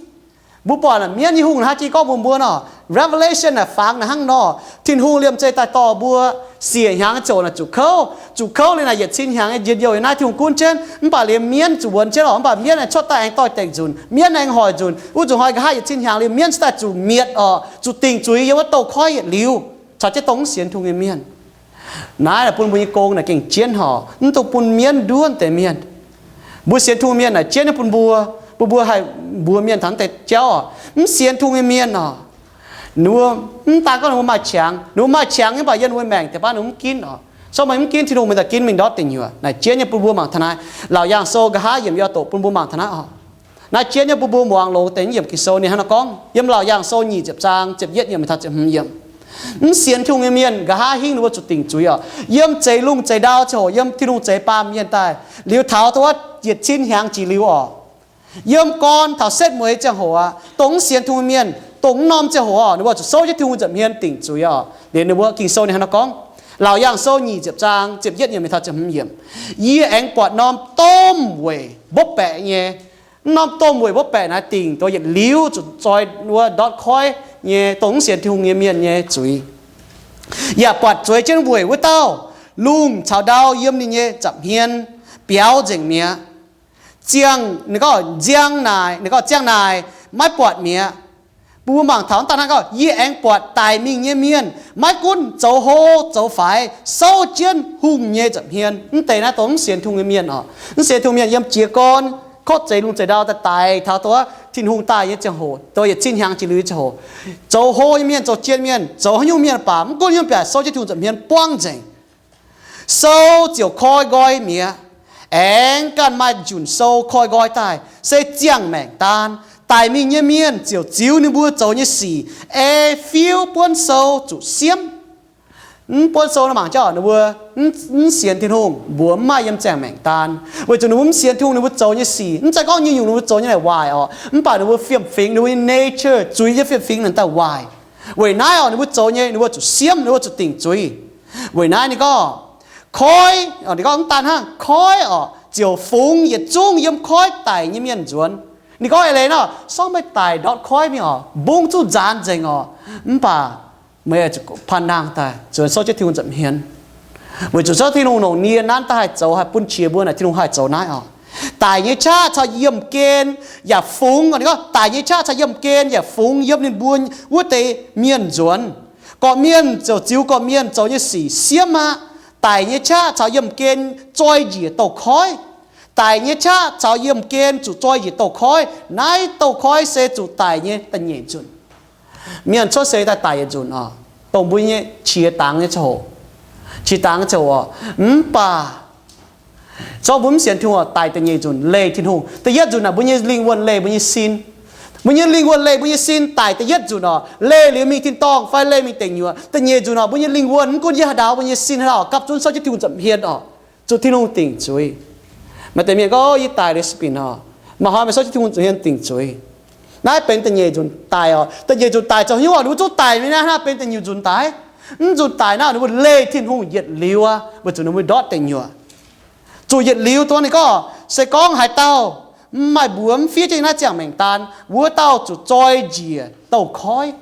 Mbuo buatc mienv nyei hungh naaic hnangv jiex gorngv mbuox mbuo nor, Revelation naaic fangx naaic hnangv nor, Tin-Hungh liemh zeih daaih dorh mbuo. Siec hnyangx nyei ziouc naaic zuqc kouv, zuqc kouv liuz naaic yietc cin hnyangx nyei njien-youh yiem naaiv Tin-Hungh gunv jienv, mv baac liemh mienv zuqc wuonx jienv oc, mv baac mienv naaic cuotv daaih aengx doix-dekc nzunc, mienv aengx hoic nzunc, wuov zuqc hnoi nqa'haav yietc cin hnyangx liuz mienv cingx daaih zuqc mietc oc, zuqc dingc zuiz yiem wuov douz-koiv yietc liuz, caux jienv dongh mv sienx Tin-Hungh nyei mienh. Naaiv naaic bun mbuo nyei gong naaic gengh jienv oc, mv dungx bun mienv nduov deix mienh. Mbuo sienx Tin-Hungh mienh naaic jienv nyei bun mbuo, bun mbuo haih mbuox mienh taux deix jauv oc. Mv sienx Tin-Hungh nyei mienh oc, ninh mbuo mv daan gorngv ninh mbuo maaih qangx, ninh mbuo maaih qangx nyei, mv baac yiem ninh mbuo maengc deix baav ninh mbuo mv ginv oc. Sortv meih mv ginv Tin-Hungh, meih daaih ginv mingh ndortv deic nyuoqc. Naaic jienv nyei bun mbuo mangc taux naaiv. Laauc Yaangh Sou nqa'haav yiemc yaac doqc bun mbuo mangc taux naaiv oc. Naaiv jienv nyei bun mbuo muangx longx deix yiemc Ging-Sou ninh hnangv nor gorngv. Yiem Laauc Yaangh Sou nyic ziepc zaang ziepc yietv yiemc taux ziepc hmz yiemc. Mv sienx Tin-Hungh nyei mienh nqa'haav hingv ninh mbuo zuqc dingc zuiz oc. Yiem zeix lungh zeix ndau ziangh hoc, yiem Tin-Hungh zeix baamh mienh daaih liuz, taux wuov yietc cin hnyangx jiex liuz oc, yiem gorn taux setv mueiz ziangh hoc aqv, dongh mv sienx Tin-Hungh mienh, dongh mv norm ziangh hoc oc, ninh mbuo zuqc souv jienv Tin-Hungh nza'hmien dingc zuiz oc. Liuz ninh mbuo Ging-Sou ninh hnangv nor gorngv. Laauc Yaangh Sou nyic ziepc zaang ziepc yietv yiemc taux ziepc hmz yiemc. Yie aengx buatc norm domh weic mbopv baeqc nyei. Mv norm domh weic mbopv baeqc naaiv dingc dongh yietc liuz zuqc zoi wuov ndortv koiv nyei dongh mv sienx Tin-Hungh nyei mienh nyei zuiz. Yaac buatc zueiz jienv weic wuov dauh, lungh caux ndau yiem ninh nyei nza'hmien biaux nzengc mi'aqv. Ziangh, ninh gorngv nziang naaic, ninh gorngv ziangh naaic maiv buatc mi'aqv. Bun mbuo mangc taux daaih hnangv gorngv, Yie aengx buatc daic mingh nyei mienh, maiv gunv zoux hlo zoux faix, souv jienv hungh nyei nza'hmien. Mv deix naaiv dongh mv sienx Tin-Hungh nyei mienh oc. Mv sienx Tin-Hungh mienh yiem jiez gorn, kotv zeix lungh zeix ndau daaih daic taux dongh Tin-Hungh daaih nyei ziangh hoc, dongh yietc cin hnyangx jiex liuz nyei ziangh hoc, zoux hlo nyei mienh, zoux jien mienh, zoux haaix nyungc mienh baac mv gunv haaix nyungc baac souv jienv Tin-Hungh nza'hmien buangv nzengc. Sou ziouc koi nqoi mi'aqv. Aengx ganh maaih njunc sou koi nqoi daaih, se ziangh maengc daan. Daic mingh nyei mienh ziouc ziux ninh mbuo zoux nyei sic ei fiuv buonv sou zuqc siemv. Mv buonv sou naaiv mangc jauv ninh mbuo mv sienx Tin-Hungh, mbuox mv maaih yiem ziangh maengc daan, weic zuqc ninh mbuo mv sienx Tin-Hungh, ninh mbuo zoux nyei sic, mv zeiz gorngv nyungc-nyungc ninh mbuo zoux nyei naaic waaic orqc, mv baac ninh mbuo fiem-fingx, ninh mbuo nyei nature, zuiz nyei fiem-fingx ninh daaih waaic. Weic naaiv orqc, ninh mbuo zoux nyei, ninh mbuo zuqc siemv, ninh mbuo zuqc dingc zuiz. Weic naaiv ninh gorngv, koiv, ninh gorngv mv daan hnangv, koiv orqc, ziouc fungx yietc zungv yiem koiv daic nyei mienh nzuonx. Ninh gorngv eix leiz nor, sorng meih daic ndortv koiv mingh orqc, mbungv zungv nzaanx nzengc orqc, mv baac meih zuqc panh nangh daaih nzuonx souv jienv Tin-Hungh nza'hmien. Weic zuqc souv Tin-Hungh longc nie nanv daaih haih zoux, haih bun qiex mbuo naaic Tin-Hungh haih zoux naaiv orqc. Daic nyei qaqv caux yiemh gen yaac fungx, ninh gorngv daic nyei qaqv caux yiemh gen yaac fungx yiem ninh mbuo wuov deix mienh nzuonx. Gorqv-mienh ziouc ziux gorqv-mienh zoux nyei sic siemv aqv. Daic nyei qaqv caux yiemh gen zoi njiec douz-koiv. Daic nyei qaqv caux yiemh gen zuqc zoi njiec douz-koiv. Naaiv douz-koiv se zuqc daic nyei da'nyeic nzunc. Mienh cuotv seix daaih daic yietc nzunc orqc, dongh mbuo nyei qiex dangx nyei ziangh hoc, qiex dangx nyei ziangh hoc orqc. Mv baac zorqv mbuo mv sienx Tin-Hungh orqc, daic da'nyeic nzunc leih Tin-Hungh. Da'yietv nzunc naaic mbuo nyei lingh wuonh leih mbuo nyei sin. Mbuo nyei lingh wuonh leih mbuo nyei sin daic da'yietv nzunc orqc, leih liuz mingh tin-dorngh fai leih mingh deic nyuoqc. Da'nyeic nzunc orqc, mbuo nyei lingh wuonh mv gunv yiem haaix ndau, mbuo nyei sin haaix ndau gapv zunv souv jienv Tin-Hungh nza'hmien orqc, zuqc Tin-Hungh dingc zuiz. Maaih deix mienh gorngv, yie daic liuz sipinc orqc, maaih hnoi meih souv jienv Tin-Hungh nza'hmien dingc zuiz. Naaiv benx da'nyeic nzunc daic orqc. Da'nyeic nzunc daic zoux haaix nyungc orqc, ninh mbuo zungv daic nyei naaiv, naaiv benx da'nyeic nzunc daic. Mv nzunc daic naaiv ninh mbuo leih Tin-Hungh yietc liuz aqv, weic zuqc ninh mbuo ndortv deic nyuoqc. Zuqc yietc liuz dongh ninh gorngv, se gorngv haaix dauh mv maaih mbuox mv fiev jienv naaiv ziangh maengc daan, wuov dauh zuqc zoi njiec douz-koiv.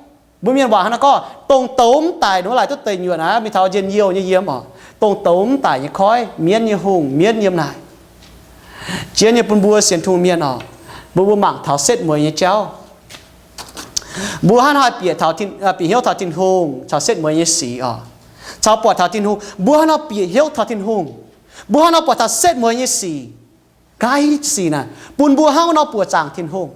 Mbuo mienh waac hnangv naaiv gorngv, dongh douz mv daic, ninh mbuo laaic duqv deic nyuoqc naaiv, mingh taux njien-youh nyei yiem orqc, dongh douz mv daic nyei koiv, mienv nyei hungh, mienv yiem naaic. Jienv nyei bun mbuo sienx Tin-Hungh mienh orqc, mbuo mbuo mangc taux setv mueiz nyei jauv. Mbuo hnangv haaix bieqc taux, bieqc hnyouv taux Tin-Hungh caux setv mueiz nyei sic orqc, caux buatc taux Tin-Hungh, mbuo hnangv nor bieqc hnyouv taux Tin-Hungh, mbuo hnangv nor buatc taux setv mueiz nyei sic, nqa'haav sic naaic, bun mbuo hnangv wuov nor buoqc zaangc Tin-Hungh,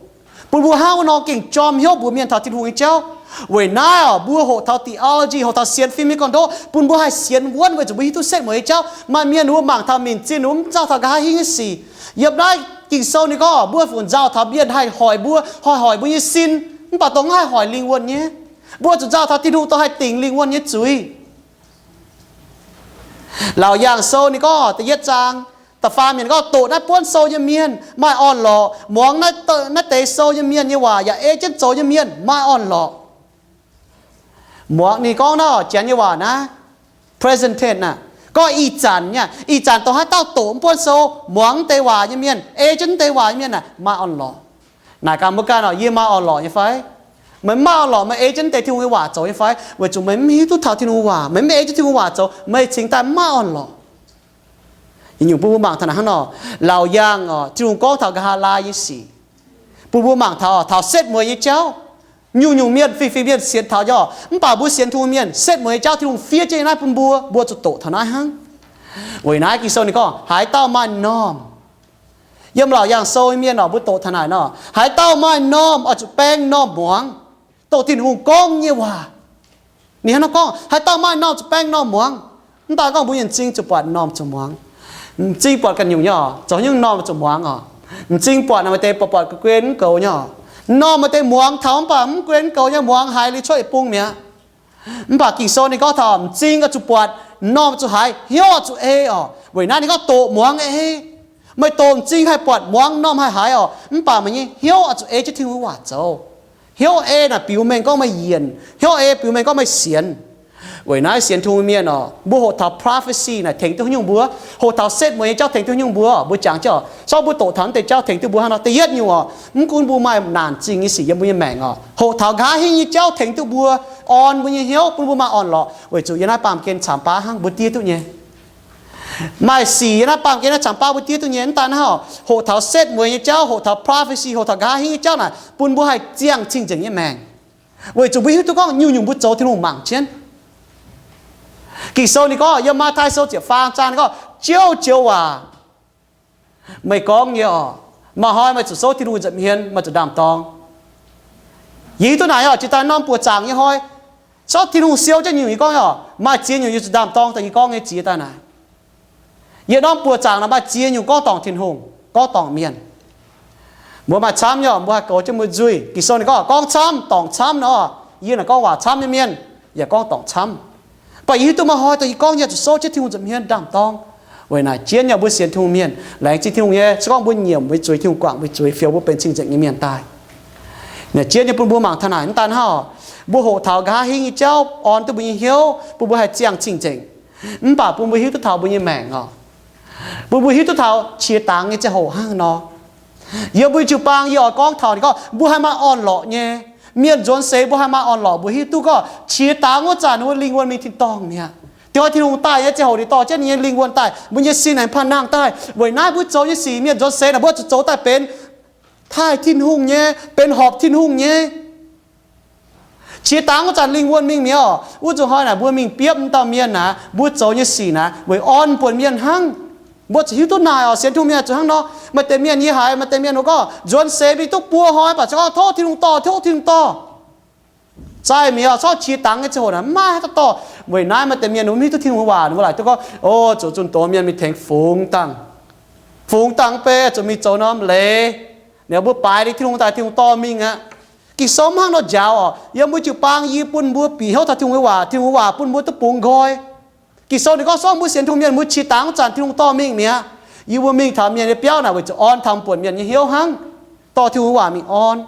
bun mbuo hnangv wuov nor gengh jorm hnyouv mbuox mienh taux Tin-Hungh nyei jauv. Weic naaiv orqc, mbuo hoqc taux theology, hoqc taux sienx fim nyei gorn-ndoqv, bun mbuo haih sienx wuonv weic zuqc mbuo hiuv duqv setv mueiz nyei jauv. Maaih mienh ninh mbuo mangc taux minc zinh, ninh mbuo mv nzauh taux nqa'haav hingv nyei sic. Yiem naaiv Ging-Sou ninh gorngv, mbuo funx nzauh taux mienh haih hoic mbuo, hoic hoic mbuo nyei sin, mv baac dongh mv haih hoic lingh wuonh nyei. Mbuo zuqc nzauh taux Tin-Hungh dongh haih dingc lingh wuonh nyei zuiz. Laauc Yaangh Sou ninh gorngv da'yietv zaang da'faam yiemc ninh gorngv, doqc naaiv buonv sou nyei mienh maaih orn-lorqc, muangx naaiv deix sou nyei mienh nyei waac yaac ei jienv zoux nyei mienh maaih orn-lorqc. Muangx ninh gorngv naaiv Janx nyei waac naaiv, present tense aah, gorngv ih zanc nyei, ih zanc dongh haaix dauh doqc mv buonv sou, muangx mv deix waac nyei mienh, ei jienv mv deix waac nyei mienh aah, maaih orn-lorqc. Naaic gaax mbuo ganh orqc, yie maaih orn-lorqc nyei fai? Meih mv maaih orn-lorqc, meih ei jienv mv deix Tin-Hungh nyei waac zoux nyei fai? Weic zuqc meih mv hiuv duqv taux Tin-Hungh waac, meih mv ei jienv Tin-Hungh waac zoux, meih cingx daaih mv maaih orn-lorqc. Nyungc bun mbuo mangc taux naaic hnangv nor, Laauc Yaangh orqc, Tin-Hungh gorngv taux nqa'haav laai nyei sic, bun mbuo mangc taux, taux setv mueiz nyei jauv. Nyungc-nyungc mienh, fih fingx mienh sienx taux nyei orqc, mv baac mbuo sienx Tin-Hungh mienh, setv mueiz nyei jauv Tin-Hungh fiev jienv naaiv bun mbuo, mbuo zuqc doqc taux naaiv hnangv. Weic naaiv Ging-Sou ninh gorngv, haaix dauh maaih normh, yiem Laauc Yaangh Sou nyei mienh orqc, mbuo doqc taux naaic nor, haaix dauh maaih normh oix zuqc baeng normh muangx, doqc Tin-Hungh gorngv nyei waac. Ninh hnangv nor gorngv, haaix dauh maaih normh zuqc baeng normh muangx. Mv daan gorngv mbuo nyei m'zing zuqc buatc normh zuqc muangx. M'zing buatc ganh nyungc nyei orqc, zoux haaix nyungc normh zuqc muangx orqc. M'zing buatc naaic maaih deix buatc buatc guei guei mv goux nyei orqc. Normh maaih deix muangx taux mv baac mv guei mv goux nyei, muangx haiz liuz cuotv yietc bung mi'aqv. Mv baac Ging-Sou ninh gorngv taux m'zing oix zuqc buatc, normh zuqc haiz, hnyouv zuqc ei orqc. Weic naaiv ninh gorngv doqc muangx ei. Meih doqc m'zing haih buatc, muangx normh haih haiz orqc, mv baac meih nyei hnyouv oix zuqc ei jienv Tin-Hungh waac zoux. Hnyouv ei naaic biux mengh gorngv meih yienc. Hnyouv ei biux mengh gorngv meih sienx. Weic naaiv sienx Tin-Hungh mienh orqc, mbuo hoqc taux prophecy naaic tengx duqv haaix nyungc mbuo, hoqc taux setv mueiz nyei jauv tengx duqv haaix nyungc mbuo, mbuo jangx jienv orqc, sorng mbuo doqc taux mv deix jauv tengx duqv mbuo hnangv nor. Da'yietv nyungc orqc, mv gunv mbuo maaih naanc zingh nyei sic yiem mbuo nyei maengc orqc, hoqc taux nqa'haav hingv nyei jauv tengx duqv mbuo, orn mbuo nyei hnyouv, bun mbuo maaih orn-lorqc, weic zuqc yiem naaiv baamh gen caamx baav hnangv mbuo diev duqv nyei. Maaih sic yiem naaiv baamh gen naaiv caamx baav mbuo diev duqv nyei. Mv daan hnangv, hoqc taux setv mueiz nyei jauv, hoqc taux prophecy, hoqc taux nqa'haav hingv nyei jauv naaic, bun mbuo haih ziangh cing-nzengc nyei maengc, weic zuqc mbuo hiuv duqv gorngv nyungc-nyungc mbuo zoux Tin-Hungh mangc jienv. Ging-Sou ninh gorngv, yiem Matv^taai Sou ziepc faam zaang ninh gorngv, Ziouv joux waac meih gorngv nyei orqc, maaih hnoi meih zuqc souv Tin-Hungh nza'hmien, meih zuqc ndaam-dorng. Yie hiuv duqv naaic orqc, jiex daaih norm buoqc zaangc nyei hnoi, souv Tin-Hungh siou jienv nyungc yie gorngv nyei orqc, maaih ziex nyungc yie zuqc ndaam-dorng daaih yie gorngv nyei ziex daaih naaic. Yie norm buoqc zaangc naaic maaih ziex nyungc gorngv dorngc Tin-Hungh, gorngv dorngc mienh. Mbuo maaih camv nyei, mbuo haih goux jienv mbuo nzuih. Ging-Sou ninh gorngv, gorngv camv, dorngc camv nor, yie naaic gorngv waac camv nyei mienh, yaac gorngv dorngc camv. Mv baac yie hiuv duqv maaih hnoi dongh yie gorngv nyei zuqc souv jienv Tin-Hungh nza'hmien ndaamv-dorng. Weic naaic jienv nyei mbuo sienx Tin-Hungh mienh, laengz zingh Tin-Hungh nyei, se gorngv mbuo nyiemc mbuo zuiz, Tin-Hungh guangc mbuo zuiz, fioux mbuo benx cing-nzengc nyei mienh daaih. Naaic jienv nyei bun mbuo mangc taux naaic, mv daan hnangv, mbuo hoqc taux nqa'haav hingv nyei jauv orn duqv mbuo nyei hnyouv, bun mbuo haih ziangh cing-nzengc. Mv baac bun mbuo hiuv duqv taux mbuo nyei maengc oc, bun mbuo hiuv duqv taux qiex dangx nyei ziangh hoc hnangv nor. Yiem mbuo nyei jiu-baang yie oix gorngv taux ninh gorngv mbuo haih maaih orn-lorqc nyei. Mienh nzuonx seix mbuo haih maaih orn-lorqc, mbuo hiuv duqv gorngv qiex dangx wuov zanc ninh mbuo lingh wuonh mingh tin-dorngh mi'aqv. Dingh hnoi Tin-Hungh daaih nyei ziangh hoc ninh dorh jienv ninh nyei lingh wuonh daaih, mbuo nyei sin aengx panh nangh daaih. Weic naaiv mbuo zoux nyei sic, mienh nzuonx seix naaic mbuo zuqc zoux daaih benx taaih Tin-Hungh nyei, benx horpc Tin-Hungh nyei. Qiex dangx wuov zanc lingh wuonh mingh mi'aqv oc. Wuov zuqc hnoi naaic mbuo mingh biopv wuov dauh mienh naaic, mbuo zoux nyei sic naaic weic orn buonc mienh hnangv. Mbuo zuqc hiuv duqv naaic oc, sienx Tin-Hungh mienh zuqc hnangv nor. Maaih deix mienh yie haiz, maaih deix mienh ninh gorngv nzuonx seix mingh duqv buo hnoi baac se gorngv tov Tin-Hungh dorh, tov Tin-Hungh dorh. Zai mi'aqv, corc qiex dangx nyei ziangh hoc naaic maiv maaih haaix dauh dorh. Weic naaiv maaih deix mienh ninh mv hiuv duqv Tin-Hungh waac, ninh mbuo laaic duqv gorngv, o, zuqc zunh doz mienh mingh tengx fungx dangh, fungx dangh beiv zuqc mingh zoux norm leiz. Ninh mbuo baaix liuz Tin-Hungh daaih, Tin-Hungh dorh mingh aqv. Ging-Sou mv hnangv nor njaaux oc. Yiem mbuo jiu-baang yie bun mbuo bieqc hnyouv taux Tin-Hungh nyei waac, Tin-Hungh waac bun mbuo duqv bungx nqoi. Ging-Sou ninh gorngv se gorngv mbuo sienx Tin-Hungh mienh mbuo qiex dangx wuov zanc Tin-Hungh dorh mingh mi'aqv. Yie mbuo mingh taux mienh nyei biauv naaic weic zuqc orn taux buonc mienh nyei hnyouv hnangv. Dorh Tin-Hungh waac mingh orn,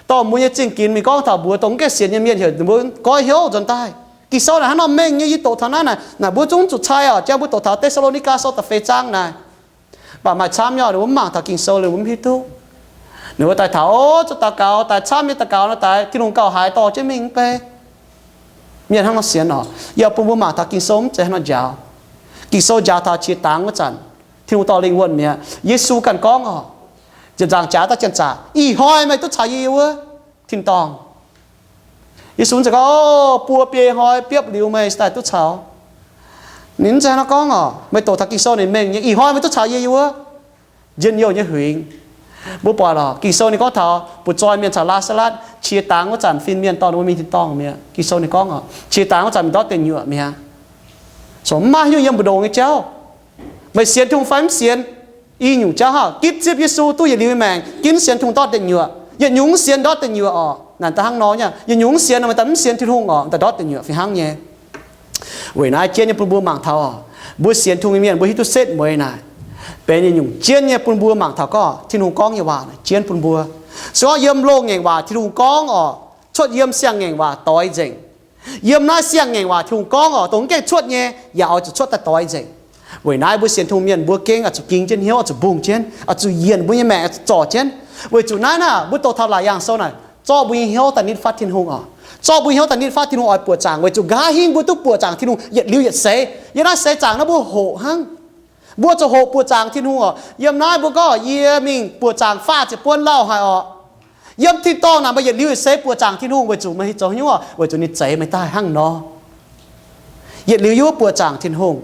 dorh mbuo nyei zingh ginx mingh gorngv taux mbuox dongh mv gaengh sienx nyei mienh heuc ninh mbuo goiv hnyouv nzuonx daaih. Ging-Sou naaic hnangv nor mengh nyei. Yie doqc taux naaiv naaic, naaic mbuo zungv zuqc cai oc. Jang mbuo doqc taux Te^saa^lo^ni^gaa Sou da'feix zaang naaic, mv baac maaih camv nyei, ninh mbuo mv mangc taux Ging-Sou liuz mbuo mv hiuv duqv. Ninh mbuo daaih taux, o, zuqc daux gaux daaih, camv nyei daux gaux nor daaih, Tin-Hungh gauh haiz dorh jienv mingh mv bei. Mienh hnangv nor sienx oc. Yie bun mbuo mangc taux Ging-Sou mv zeiz hnangv nor njaaux. Ging-Sou njaaux taux qiex dangx wuov zanc, Tin-Hungh dorh lingh wuonh mi'aqv. Yesu ganh gorngv oc, ziepc nzaangc jaax daaih janx-zaqc, ih hnoi meih duqv caux yie yiem wuov tin-dorngh. Yesu mv zeiz gorngv, o, buo biei hnoi biopv liuz meih daaih duqv caux. Ninh mv zeiz hnangv nor gorngv oc. Meih doqc taux Ging-Sou ninh mengh nyei, ih hnoi meih duqv caux yie yiem wuov njien-youh nyei huingx. Mbuo buatc oc, Ging-Sou ninh gorngv taux butv-zoih mienh caux Laa^saa^latv qiex dangx wuov zanc fin-mienh dorh ninh mbuo mingh tin-dorngh mi'aqv. Ging-Sou ninh gorngv oc, qiex dangx wuov zanc mingh ndortv deic nyuoqc mi'aqv. Corc mv maaih haaix nyungc yiem mbu'ndongx nyei jauv. Meih sienx Tin-Hungh fai mv sienx, i nyungc jauv haav, gitv zipv Yesu duqv yietc liuz nyei maengc, ginv sienx Tin-Hungh ndortv deic nyuoqc. Yietc nyungc mv sienx ndortv deic nyuoqc oc. Naaic daaih hnangv nor nyei, yietc nyungc mv sienx nor, meih daaih mv sienx Tin-Hungh oc, daaih ndortv deic nyuoqc fih hnangv nyei. Weic naaiv jienv nyei bun mbuo mangc taux oc, mbuo sienx Tin-Hungh nyei mienh mbuo hiuv duqv setv mueiz naaic benx nyei nyungc jienv nyei bun mbuo mangc taux gorngv Tin-Hungh gorngv nyei waac naaic jienv bun mbuo. Se gorngv yiem loz-ngaengc waac Tin-Hungh gorngv oc, cuotv yiem siang-ngaengc waac doix nzengc. Yiem naaiv siang-ngaengc waac Tin-Hungh gorngv oc, dongh mv gaengh cuotv nyei yaac oix zuqc cuotv daaih doix nzengc. Weic naaiv mbuo sienx Tin-Hungh mienh mbuo gengh oix zuqc ging jienv hnyouv, oix zuqc mbungh jienv, oix zuqc yienc mbuo nyei maengc, oix zuqc zorc jienv. Weic zuqc naaiv naaic mbuo doqc taux Laauc Yaangh Sou naaic zorqv mbuo nyei hnyouv daaih nitv fatv Tin-Hungh oc. Zorqv mbuo nyei hnyouv daaih nitv fatv Tin-Hungh oix buoqc zaangc, weic zuqc nqa'haav hingv mbuo duqv buoqc zaangc Tin-Hungh yietc liuz yietc seix. Yiem naaiv seix zaangc naaiv mbuo hoqc hnangv. Mbuo zuqc hoqc buoqc zaangc Tin-Hungh oc. Yiem naaiv mbuo gorngv yie mingh buoqc zaangc faah ziepc buonc lauh haic oc. Yiem tin-dorngh naaic meih yietc liuz yietc seix buoqc zaangc Tin-Hungh weic zuqc meih zoux haaix nyungc oc? Weic zuqc ninh zeix meih daaih hnangv nor. Yietc liuz yie mbuo buoqc zaangc Tin-Hungh.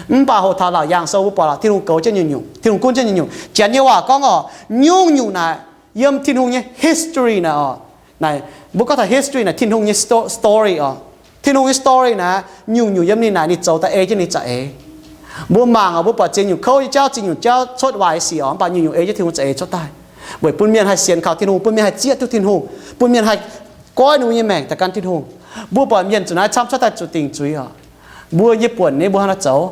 Mv baac hoqc taux Laauc Yaangh Sou mbuo buatc lorqc, Tin-Hungh goux jienv nyungc-nyungc, Tin-Hungh gunv jienv nyungc-nyungc. Janx nyei waac gorngv oc, nyungc-nyungc naaic yiem Tin-Hungh nyei history naaic oc. Naaic mbuo gorngv taux history naaic Tin-Hungh nyei sto-, story oc. Tin-Hungh nyei story naaic nyungc-nyungc yiem ninh naaic ninh zoux daaih ei jienv ninh za'eix. Mbuo mangc oc, mbuo buatc ziex nyungc kouv nyei jauv, ziex nyungc jauv cuotv waaic sic oc, mv baac nyungc-nyungc ei jienv Tin-Hungh za'eix cuotv daaih. Weic bun mienh haih sienx kaux Tin-Hungh, bun mienh haih zieqv duqv Tin-Hungh, bun mienh haih goiv ninh mbuo nyei maengc daaih gan Tin-Hungh. Mbuo buatc mienh zuqc naaiv camv cuotv daaih zuqc dingc zuiz oc. Mbuo nyei buonc naaiv mbuo hnangv naaiv zoux.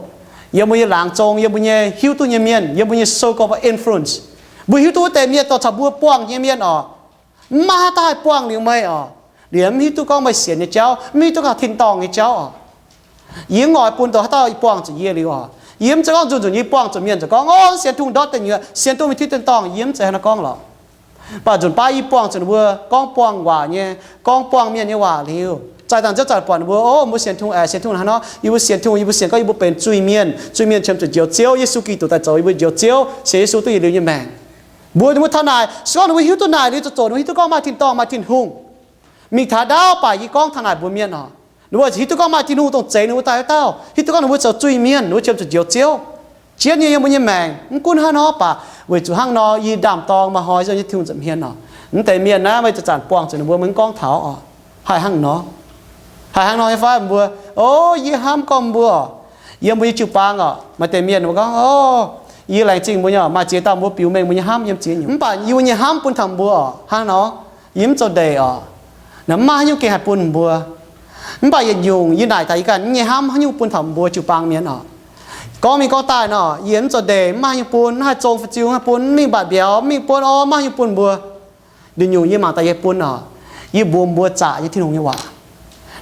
Yiem mbuo nyei laangz zong, yiem mbuo nyei hiuv duqv nyei mienh, yiem mbuo nyei circle of influence, mbuo hiuv duqv wuov deix mienh dorh caux mbuo buangh nyei mienh oc. Mv maaih haaix dauh haih buangh liuz meih oc. Liemh mv hiuv duqv gorngv meih sienx nyei jauv, mv hiuv duqv gorngv tin-dorngh nyei jauv oc. Yie mv oix bun dongh haaix dauh buangh zuqc yie liuz oc. Yie mv zeiz gorngv nzunc nzunc yie buangh zuqc mienh ziouc gorngv, o, sienx Tin-Hungh ndortv deic nyuoqc, sienx Tin-Hungh mingh tiv tin-dorngh. Yie mv zeiz hnangv naaiv gorngv lorqc. Mv baac nzunc baav yie buangh zuqc ninh mbuo gorngv buangh waac nyei, gorngv buangh mienh nyei waac liuz, zaih dangh ziouv zanc buatc ninh mbuo, o, mbuo sienx Tin-Hungh, aengx sienx Tin-Hungh hnangv nor, yie mbuo sienx Tin-Hungh, yie mbuo sienx gorngv yie mbuo benx zuiz-mienh, zuiz-mienh qiemx zuqc njoux Ziouv, Yesu Giduc daaih zoux yie mbuo njoux Ziouv, sienx Yesu duqv yietc liuz nyei maengc. Mbuo, ninh mbuo taux naaic, se gorngv ninh mbuo hiuv duqv naaic liuz zoux, zoux ninh mbuo hiuv duqv gorngv maaih tin-dorngh maaih Tin-Hungh. Mingh taux ndaauv baac yie gorngv taux naaic mbuox mienh oc, ninh mbuo hiuv duqv gorngv maaih Tin-Hungh dongh zeix ninh mbuo daaih wuov dauh, hiuv duqv gorngv ninh mbuo zoux zuiz-mienh, ninh mbuo qiemx zuqc njoux Ziouv. Jienv nyei yiem mbuo nyei maengc, mv gunv hnangv nor baac weic zuqc hnangv nor yie ndaam-dorng maaih hnoi yiem Tin-Hungh nza'hmien oc. Mv deix mienh naaiv meih zanc-zanc buangh zuqc ninh mbuo, meih mv gorngv taux oc. Haih hnangv nor, haih hnangv nor nyei fai mbuo, o, yie hnamv gorngv mbuo oc, Yiem mbuo nyei jiu-baang oc, maaih deix mienh mbuo gorngv, O, yie laengz zingh mbuo nyei oc, maaih ziex dauh mbuo biux mengh mbuo nyei hnamv yiem ziex nyungc, mv baac yie mbuo nyei hnamv bun taux mbuo oc, hnangv nor, yie mv zoux ndeic oc, naaiv mv maaih haaix nyungc gengh haih bun mbuo. Mv baac yietc nyungc yie naaic daaih yie ganh mv nyei hnamv haaix nyungc bun taux mbuo jiu-baang mienh oc. Gorngv mingh gorngv daaih nor, yie mv zoux ndeic, mv maaih haaix nyungc bun, mv haih zong fu'juiu, mv haih bun, mv mingh mbatc mbiauz, mv mingh buonv orv, mv maaih haaix nyungc bun mbuo. Nduqc nyungc yie mangc daaih yie bun oc, yie mbuox mbuo zaqc nyei Tin-Hungh nyei waac.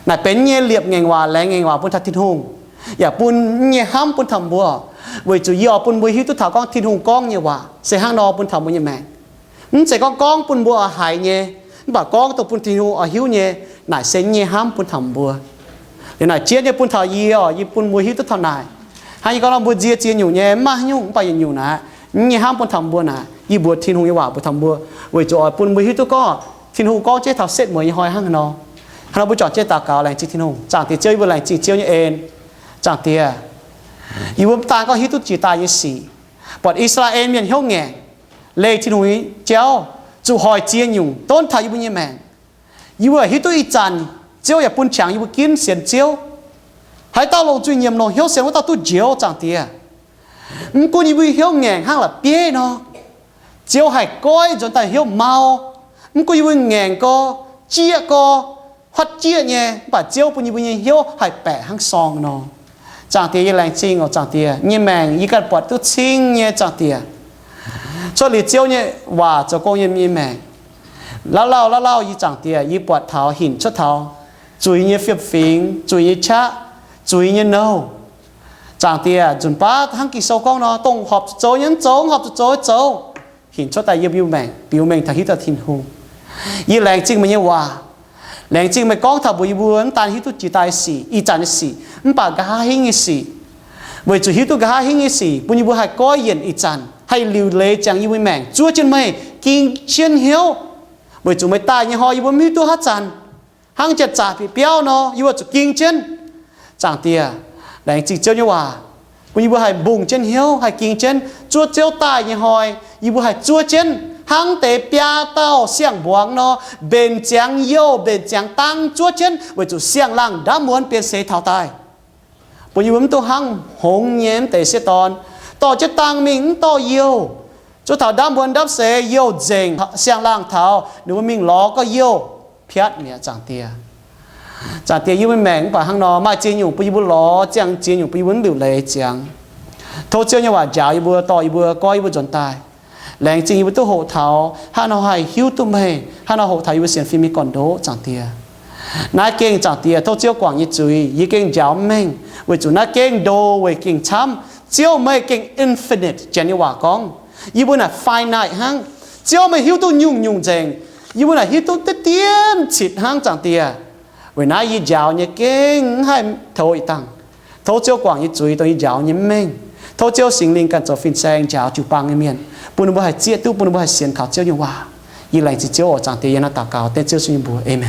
Naaic benx nyei liepc ngaengc waac, laengz ngaengc waac bun taux Tin-Hungh, yaac bun nyei hnamv bun taux mbuo, weic zuqc yie oix bun mbuo hiuv duqv taux gorngv Tin-Hungh gorngv nyei waac se hnangv nor bun taux mbuo nyei maengc. Mv zeiz gorngv gorngv bun mbuo oix haiz nyei, mv baac gorngv dongh bun Tin-Hungh oix hiuv nyei. Naaic se nyei hnamv bun taux mbuo. Liuz naaic jienv nyei bun taux yie oc, yie bun mbuo hiuv duqv taux naaic. Hnangv yie gorngv nor, mbuo nzie ziex nyungc nyei mv maaih haaix nyungc, mv baac yietc nyungc naaic, nyei hnamv bun taux mbuo naaic, yie mbuox Tin-Hungh nyei waac mbuox taux mbuo, weic zuqc oix bun mbuo hiuv duqv gorngv Tin-Hungh gorngv jienv taux setv mueiz nyei hnoi hnangv haaix nor. Hnangv nor mbuo juangc jienv daux gaux laengz zingh Tin-Hungh. Zaangc Diex Ziouv, yie mbuo laengz zingh Ziouv nyei en. Zaangc Diex, yie mbuo mv daan gorngv hiuv duqv jiex daaih nyei sic, buatc I^saa^laa^en Mienh hnyouv ngaengc, leih Tin-Hungh nyei jauv, zuqc hoic ziex nyungc donv taux yie mbuo nyei maengc. Yie mbuo hiuv duqv ih zanc Ziouv yaac bun qangx yie mbuo ginv sienx Ziouv. Haaix dauh longc zuiz-nyiemc longc hnyouv sienx wuov dauh duqv njoux, Zaangc Diex. Mv gunv yie mbuo hnyouv ngaengc hnangv la'bieiv nor, Ziouv haih goiv nzuonx daaih hnyouv mau. Mv gunv yie mbuo ngaengc gorx, jieqv gorx, huotv jieqv nyei, mv baac Ziouv bun yie mbuo nyei hnyouv haih baeqc hnangv sorng nor. Zaangc Diex, yie laengz zingh oc, Zaangc Diex, nyei maengc yie ganh buatc duqv cing nyei, Zaangc Diex. Cuotv liuz Ziouv nyei waac zoux gong yiem nyei maengc, lauh lauh lauh lauh, yie Zaangc Diex, yie buatc taux hinc cuotv taux zuiz nyei fiem-fingx, zuiz nyei qaqv, zuiz nyei nouh. Zaangc Diex, nzunc baav hnangv Ging-Sou gorngv nor, dongh horpc zuqc zoux nyei mv zoux, horpc zuqc zoux nyei zoux, hinc cuotv daaih yiem yie mbuo maengc biux mengh taux hiuv duqv Tin-Hungh. Yie laengz zingh meih nyei waac. Laengz zingh meih gorngv taux mbuox yie mbuo mv daan hiuv duqv jiex daaih sic, ih zanc nyei sic, mv baac nqa'haav hingv nyei sic. Weic zuqc hiuv duqv nqa'haav hingv nyei sic bun yie mbuo haih goiv yienc ih zanc, haih liuc leiz ziangx yie mbuo maengc zuov jienv meih, ging jienv hnyouv. Weic zuqc meih daaih nyei hnoi yie mbuo mv hiuv duqv haaix zanc. Hnangv janx-zaqc bieqc biauv nor, yie mbuo zuqc ging jienv. Zaangc Diex, laengz zingh Ziouv nyei waac, bun yie mbuo haih mbungh jienv hnyouv, haih ging jienv zuov Ziouv daaih nyei hnoi, yie mbuo haih zuov jienv hnangv deix biaa dauh siang-mbuangz nor, mbenc ziangx youh mbenc ziangx dang zuov jienv, weic zuqc siang-laangh ndaamv muonz bieqc seix taux daaih. Bun yie mbuo mv dungx hnangv hngongx nyei mv deix sieqv dorn, dorh jienv dang mingh mv dorh youh. Zuov taux ndaamv muonz ndaamv seix youh nzengc, siang-laangh taux ninh mbuo mingh lorz gorx-youz piatv mi'aqv, Zaangc Diex. Zaangc Diex, yie mbuo maengc mv baac hnangv nor, maaih ziex nyungc bun yie mbuo lorz ziangx, ziex nyungc bun yie mbuo mv liuc leiz ziangx. Tov Ziouv nyei waac njaaux yie mbuo, dorh yie mbuo, goiv yie mbuo nzuonx daaih. Laengz zingh yie mbuo duqv hoqc taux hnangv nor haih hiuv duqv meih, hnangv nor hoqc taux yie mbuo sienx fim nyei gorn-ndoqv, Zaangc Diex. Naaiv gengh, Zaangc Diex, tov Ziouv guangc nyei zuiz yie gengh njaaux mv mengh, weic zuqc naaiv gengh ndo weic gengh camv. Ziouv, meih gengh infinite, janx nyei waac gorngv. Yie mbuo naaic finite hnangv. Ziouv, meih hiuv duqv nyungc-nyungc nzengc. Yie mbuo naaic hiuv duqv diqv dien citv hnangv, Zaangc Diex. Weic naaiv yie njaaux nyei gengh mv haih toux ih dangh. Tov Ziouv guangc nyei zuiz dongh yie njaaux nyei mv mengh. Tov Ziouv Singx Lingh ganh zoux fin-saeng njaaux jiu-baang nyei mienh, bun ninh mbuo haih zieqv duqv, bun ninh mbuo haih sienx kaux Ziouv nyei waac. Yie laengz zingh Ziouv oc, Zaangc Diex, yie naaiv daux gaux dengv Ziouv Yesu nyei mbuox. Aamen.